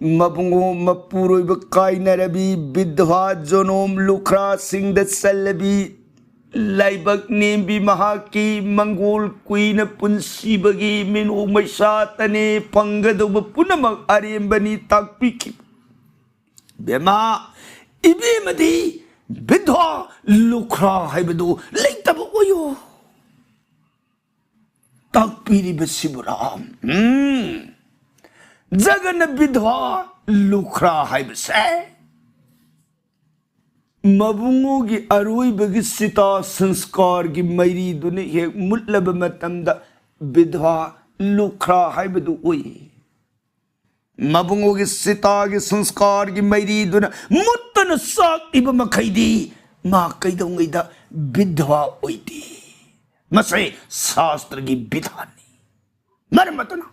ꯃꯕꯨꯡꯉꯣ ꯃꯄꯨꯔꯣꯏꯕ ꯀꯥꯏꯅꯔꯕꯤ, ꯕꯤꯙꯋꯥ ꯖꯣꯅꯣꯝ ꯂꯨꯈ꯭ꯔꯥꯁꯤꯡꯗ ꯆꯜꯂꯕꯤ, ꯂꯥꯏꯕꯛ ꯅꯦꯝꯕꯤ ꯃꯍꯥꯛꯀꯤ ꯃꯪꯒꯣꯜ ꯀꯨꯏꯅ ꯄꯨꯟꯁꯤꯕꯒꯤ ꯃꯤꯅꯣꯛ ꯃꯩꯁꯥꯇꯅꯦ, ꯐꯪꯒꯗꯧꯕ ꯄꯨꯝꯅꯃꯛ ꯑꯔꯦꯝꯕꯅꯤ ꯇꯥꯛꯄꯤꯈꯤꯕ꯫ ꯕꯦꯝꯃ, ꯏꯕꯦꯝꯃꯗꯤ ꯕꯤꯙꯋꯥ ꯂꯨꯈ꯭ꯔꯥ ꯍꯥꯏꯕꯗꯨ ꯂꯩꯇꯕ ꯑꯣꯏꯌꯨ꯫ ꯇꯥꯛꯄꯤꯔꯤꯕꯁꯤꯕꯨꯔꯥ? ꯎꯝ꯫ ꯖꯒꯅ ꯕꯤꯙꯋꯥ ꯂꯨꯈ꯭ꯔꯥ ꯍꯥꯏꯕꯁꯦ ꯃꯕꯨꯡꯉꯣꯒꯤ ꯑꯔꯣꯏꯕꯒꯤ ꯆꯤꯇꯥ ꯁꯪꯁꯀꯥꯔꯒꯤ ꯃꯩꯔꯤꯗꯨꯅ ꯍꯦꯛ ꯃꯨꯠꯂꯕ ꯃꯇꯝꯗ ꯕꯤꯙꯋꯥ ꯂꯨꯈ꯭ꯔꯥ ꯍꯥꯏꯕꯗꯨ ꯑꯣꯏ꯫ ꯃꯕꯨꯡꯉꯣꯒꯤ ꯆꯤꯇꯥꯒꯤ ꯁꯪꯁꯀꯥꯔꯒꯤ ꯃꯩꯔꯤꯗꯨꯅ ꯃꯨꯠꯇꯅ ꯆꯥꯛꯂꯤꯕ ꯃꯈꯩꯗꯤ ꯃꯥ ꯀꯩꯗꯧꯉꯩꯗ ꯕꯤꯙꯋꯥ ꯑꯣꯏꯗꯦ꯫ ꯃꯁꯤ ꯁꯥꯁꯇ꯭ꯔꯒꯤ ꯕꯤꯙꯥꯟꯅꯤ꯫ ꯃꯔꯝ ꯑꯗꯨꯅ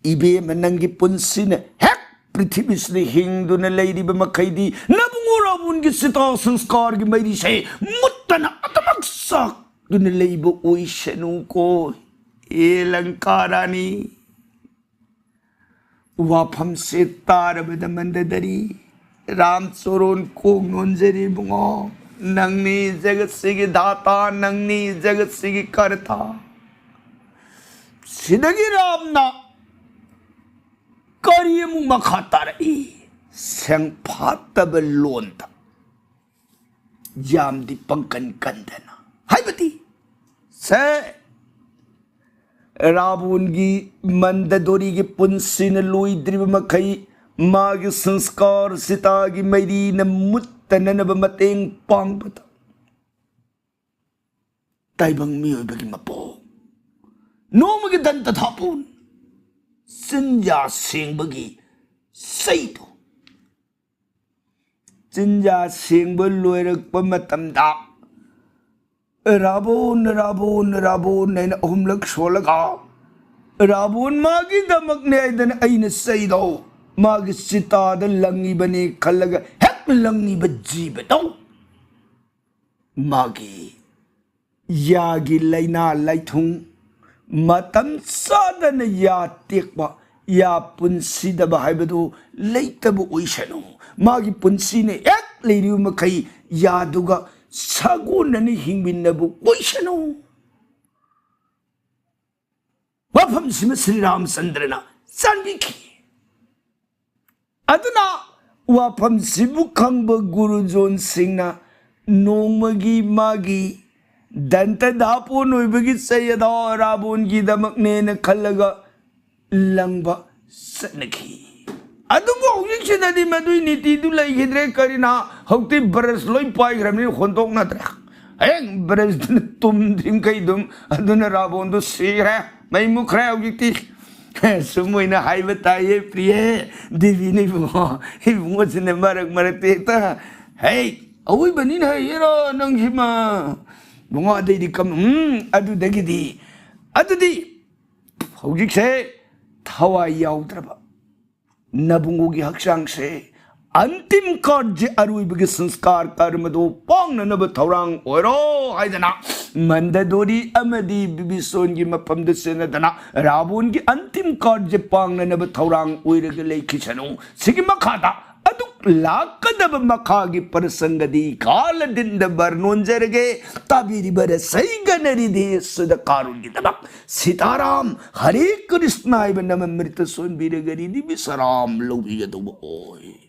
ꯏꯕꯦꯝꯃ, ꯅꯪꯒꯤ ꯄꯨꯟꯁꯤꯅ ꯍꯦꯛ ꯄ꯭ꯔꯤꯊꯤꯕꯤꯁꯤꯗ ꯍꯤꯡꯗꯨꯅ ꯂꯩꯔꯤꯕ ꯃꯈꯩꯗꯤ ꯅꯕꯨꯡꯉꯣ ꯔꯥꯕꯨꯟꯒꯤ ꯆꯤꯇꯥ ꯁꯪꯁꯀꯥꯔꯒꯤ ꯃꯩꯔꯤꯁꯦ ꯃꯨꯠꯇꯅ ꯑꯗꯨꯃꯛ ꯆꯥꯛꯇꯨꯅ ꯂꯩꯕ ꯑꯣꯏꯁꯅꯨꯀꯣ꯫ ꯑꯦ ꯂꯪꯀꯥ ꯔꯥꯅꯤ, ꯋꯥꯐꯝꯁꯦ ꯇꯥꯔꯕꯗ ꯃꯟꯗꯗꯔꯤ ꯔꯥꯝꯆꯣꯔꯣꯟ ꯀꯣꯛ ꯅꯣꯟꯖꯔꯤ ꯏꯕꯨꯡꯉꯣ꯫ ꯅꯪꯅꯤ ꯖꯒꯠꯁꯤꯒꯤ ꯙꯥꯇꯥ, ꯅꯪꯅꯤ ꯖꯒꯠꯁꯤꯒꯤ ꯀꯔꯇꯥ꯫ ꯁꯤꯗꯒꯤ ꯔꯥꯝꯅ ꯀꯔꯤ ꯑꯃꯨꯛ ꯃꯈꯥ ꯇꯥꯔꯛꯏ? ꯁꯦꯡꯐꯥꯠꯇꯕ ꯂꯣꯟꯗ ꯌꯥꯝꯗꯤ ꯄꯪꯀꯟ ꯀꯟꯗꯅ ꯍꯥꯏꯕꯗꯤ, ꯁꯦ, ꯔꯥꯕꯨꯟꯒꯤ ꯃꯟꯗꯗꯣꯔꯤꯒꯤ ꯄꯨꯟꯁꯤꯅ ꯂꯣꯏꯗ꯭ꯔꯤꯕ ꯃꯈꯩ ꯃꯥꯒꯤ ꯁꯪꯁꯀꯥꯔ ꯁꯤꯇꯥꯒꯤ ꯃꯩꯔꯤꯅ ꯃꯨꯠꯇꯅꯅꯕ ꯃꯇꯦꯡ ꯄꯥꯡꯕꯗ ꯇꯥꯏꯕꯪ ꯃꯤꯑꯣꯏꯕꯒꯤ ꯃꯄꯣꯛ ꯅꯣꯡꯃꯒꯤ ꯗꯟꯇ ꯊꯥꯄꯣꯟ ꯆꯤꯟꯖꯥ ꯁꯦꯡꯕꯒꯤ ꯆꯩꯗꯣ ꯆꯤꯟꯖꯥ ꯁꯦꯡꯕ ꯂꯣꯏꯔꯛꯄ ꯃꯇꯝꯗ ꯔꯥꯕꯣꯟ, ꯔꯥꯕꯣꯟ, ꯔꯥꯕꯣꯟ ꯍꯥꯏꯅ ꯑꯍꯨꯝꯂꯛ ꯁꯣꯜꯂꯒ, ꯔꯥꯕꯣꯟ ꯃꯥꯒꯤꯗꯃꯛꯅꯦ ꯍꯥꯏꯗꯅ ꯑꯩꯅ ꯆꯩꯗꯣ ꯃꯥꯒꯤ ꯆꯤꯇꯥꯗ ꯂꯪꯉꯤꯕꯅꯦ ꯈꯜꯂꯒ ꯍꯦꯛ ꯂꯪꯉꯤꯕ ꯖꯤꯕꯗꯣ ꯃꯥꯒꯤ ꯌꯥꯒꯤ ꯂꯥꯏꯅꯥ ꯂꯥꯏꯊꯨꯡ, ꯃꯇꯝ ꯆꯥꯗꯅ ꯌꯥ ꯇꯦꯛꯄ, ꯌꯥ ꯄꯨꯟꯁꯤꯗꯕ ꯍꯥꯏꯕꯗꯨ ꯂꯩꯇꯕ ꯑꯣꯏꯁꯅꯨ꯫ ꯃꯥꯒꯤ ꯄꯨꯟꯁꯤꯅ ꯍꯦꯛ ꯂꯩꯔꯤꯕ ꯃꯈꯩ ꯌꯥꯗꯨꯒ ꯁꯥꯒꯣꯟꯅꯅ ꯍꯤꯡꯃꯤꯟꯅꯕ ꯑꯣꯏꯁꯅꯨ꯫ ꯋꯥꯐꯝꯁꯤꯃ ꯁ꯭ꯔꯤ ꯔꯥꯃꯆꯟꯗ꯭ꯔꯅ ꯆꯥꯟꯕꯤꯈꯤ꯫ ꯑꯗꯨꯅ ꯋꯥꯐꯝꯁꯤꯕꯨ ꯈꯪꯕ ꯒꯨꯔꯨꯖꯣꯟꯁꯤꯡꯅ ꯅꯣꯡꯃꯒꯤ ꯃꯥꯒꯤ ꯗꯟꯇ ꯙꯥꯄꯣꯟ ꯑꯣꯏꯕꯒꯤ ꯆꯩ ꯑꯗꯣ ꯔꯥꯕꯣꯟꯒꯤꯗꯃꯛꯅꯦꯅ ꯈꯜꯂꯒ ꯂꯪꯕ ꯆꯠꯅꯈꯤ꯫ ꯑꯗꯨꯕꯨ ꯍꯧꯖꯤꯛꯁꯤꯗꯗꯤ ꯃꯗꯨꯏ ꯅꯤꯇꯤꯗꯨ ꯂꯩꯈꯤꯗ꯭ꯔꯦ꯫ ꯀꯔꯤꯅ ꯍꯧꯖꯤꯛꯇꯤ ꯕ꯭ꯔꯁ ꯂꯣꯏ ꯄꯥꯏꯈ꯭ꯔꯕꯅꯤꯅ ꯍꯣꯟꯗꯣꯛꯅꯗ꯭ꯔꯦ꯫ ꯍꯌꯦꯡ ꯕ꯭ꯔꯁꯇꯨꯅ ꯇꯨꯝꯗ꯭ꯔꯤꯡꯈꯩ ꯑꯗꯨꯝ ꯑꯗꯨꯅ ꯔꯥꯕꯣꯟꯗꯨ ꯁꯤꯈ꯭ꯔꯦ, ꯃꯩ ꯃꯨꯠꯈ꯭ꯔꯦ ꯍꯧꯖꯤꯛꯇꯤ꯫ ꯁꯨꯝ ꯑꯣꯏꯅ ꯍꯥꯏꯕ ꯇꯥꯏꯌꯦ ꯄ꯭ꯔꯤꯌꯦ ꯗꯦꯕꯤꯅ ꯏꯕꯨꯡꯉꯣ꯫ ꯏꯕꯨꯡꯉꯣꯁꯤꯅ ꯃꯔꯛ ꯃꯔꯛꯇ ꯍꯦꯛꯇ, "ꯍꯩ, ꯑꯋꯣꯏꯕꯅꯤꯅ ꯍꯩꯌꯦꯔꯣ ꯅꯪꯁꯤꯃ?" ꯏꯕꯨꯡꯉꯣ, ꯑꯗꯩꯗꯤ ꯀꯝ-, ꯎꯝ, ꯑꯗꯨꯗꯒꯤꯗꯤ, ꯑꯗꯨꯗꯤ ꯍꯧꯖꯤꯛꯁꯦ ꯊꯋꯥꯏ ꯌꯥꯎꯗ꯭ꯔꯕ ꯅꯕꯨꯡꯉꯣꯒꯤ ꯍꯛꯆꯥꯡꯁꯦ ꯑꯟꯇꯤꯝ ꯀꯥꯔꯖ, ꯑꯔꯣꯏꯕꯒꯤ ꯁꯪꯁꯀꯥꯔ ꯀꯔꯃꯗꯨ ꯄꯥꯡꯅꯅꯕ ꯊꯧꯔꯥꯡ ꯑꯣꯏꯔꯣ ꯍꯥꯏꯗꯅ ꯃꯟꯗꯗꯣꯔꯤ ꯑꯃꯗꯤ ꯕꯤꯕꯤꯁꯣꯟꯒꯤ ꯃꯐꯝꯗ ꯆꯦꯟꯅꯗꯅ ꯔꯥꯕꯣꯟꯒꯤ ꯑꯟꯇꯤꯝ ꯀꯥꯔꯖ ꯄꯥꯡꯅꯅꯕ ꯊꯧꯔꯥꯡ ꯑꯣꯏꯔꯒ ꯂꯩꯈꯤꯁꯅꯨ꯫ ꯁꯤꯒꯤ ꯃꯈꯥꯗ ꯑꯗꯨꯛ ꯂꯥꯛꯀꯗꯕ ꯃꯈꯥꯒꯤ ꯄ꯭ꯔꯁꯪꯒꯗꯤ ꯀꯥꯂꯗꯤꯟꯗ ꯕꯔꯅꯣꯟꯖꯔꯒꯦ꯫ ꯇꯥꯕꯤꯔꯤꯕ ꯔꯁꯩꯒꯅꯔꯤꯗꯤ ꯁꯨꯗ ꯀꯥꯔꯨꯟꯒꯤꯗꯃꯛ ꯁꯤꯇꯥꯔꯥꯝ ꯍꯔꯦ ꯀ꯭ꯔꯤꯁꯅ ꯍꯥꯏꯕ ꯅꯃꯃ꯭ꯔꯤꯇ ꯁꯣꯟꯕꯤꯔꯒꯗꯤ ꯕꯤꯁꯔꯥꯝ ꯂꯧꯕꯤꯒꯗꯧꯕ ꯑꯣꯏ꯫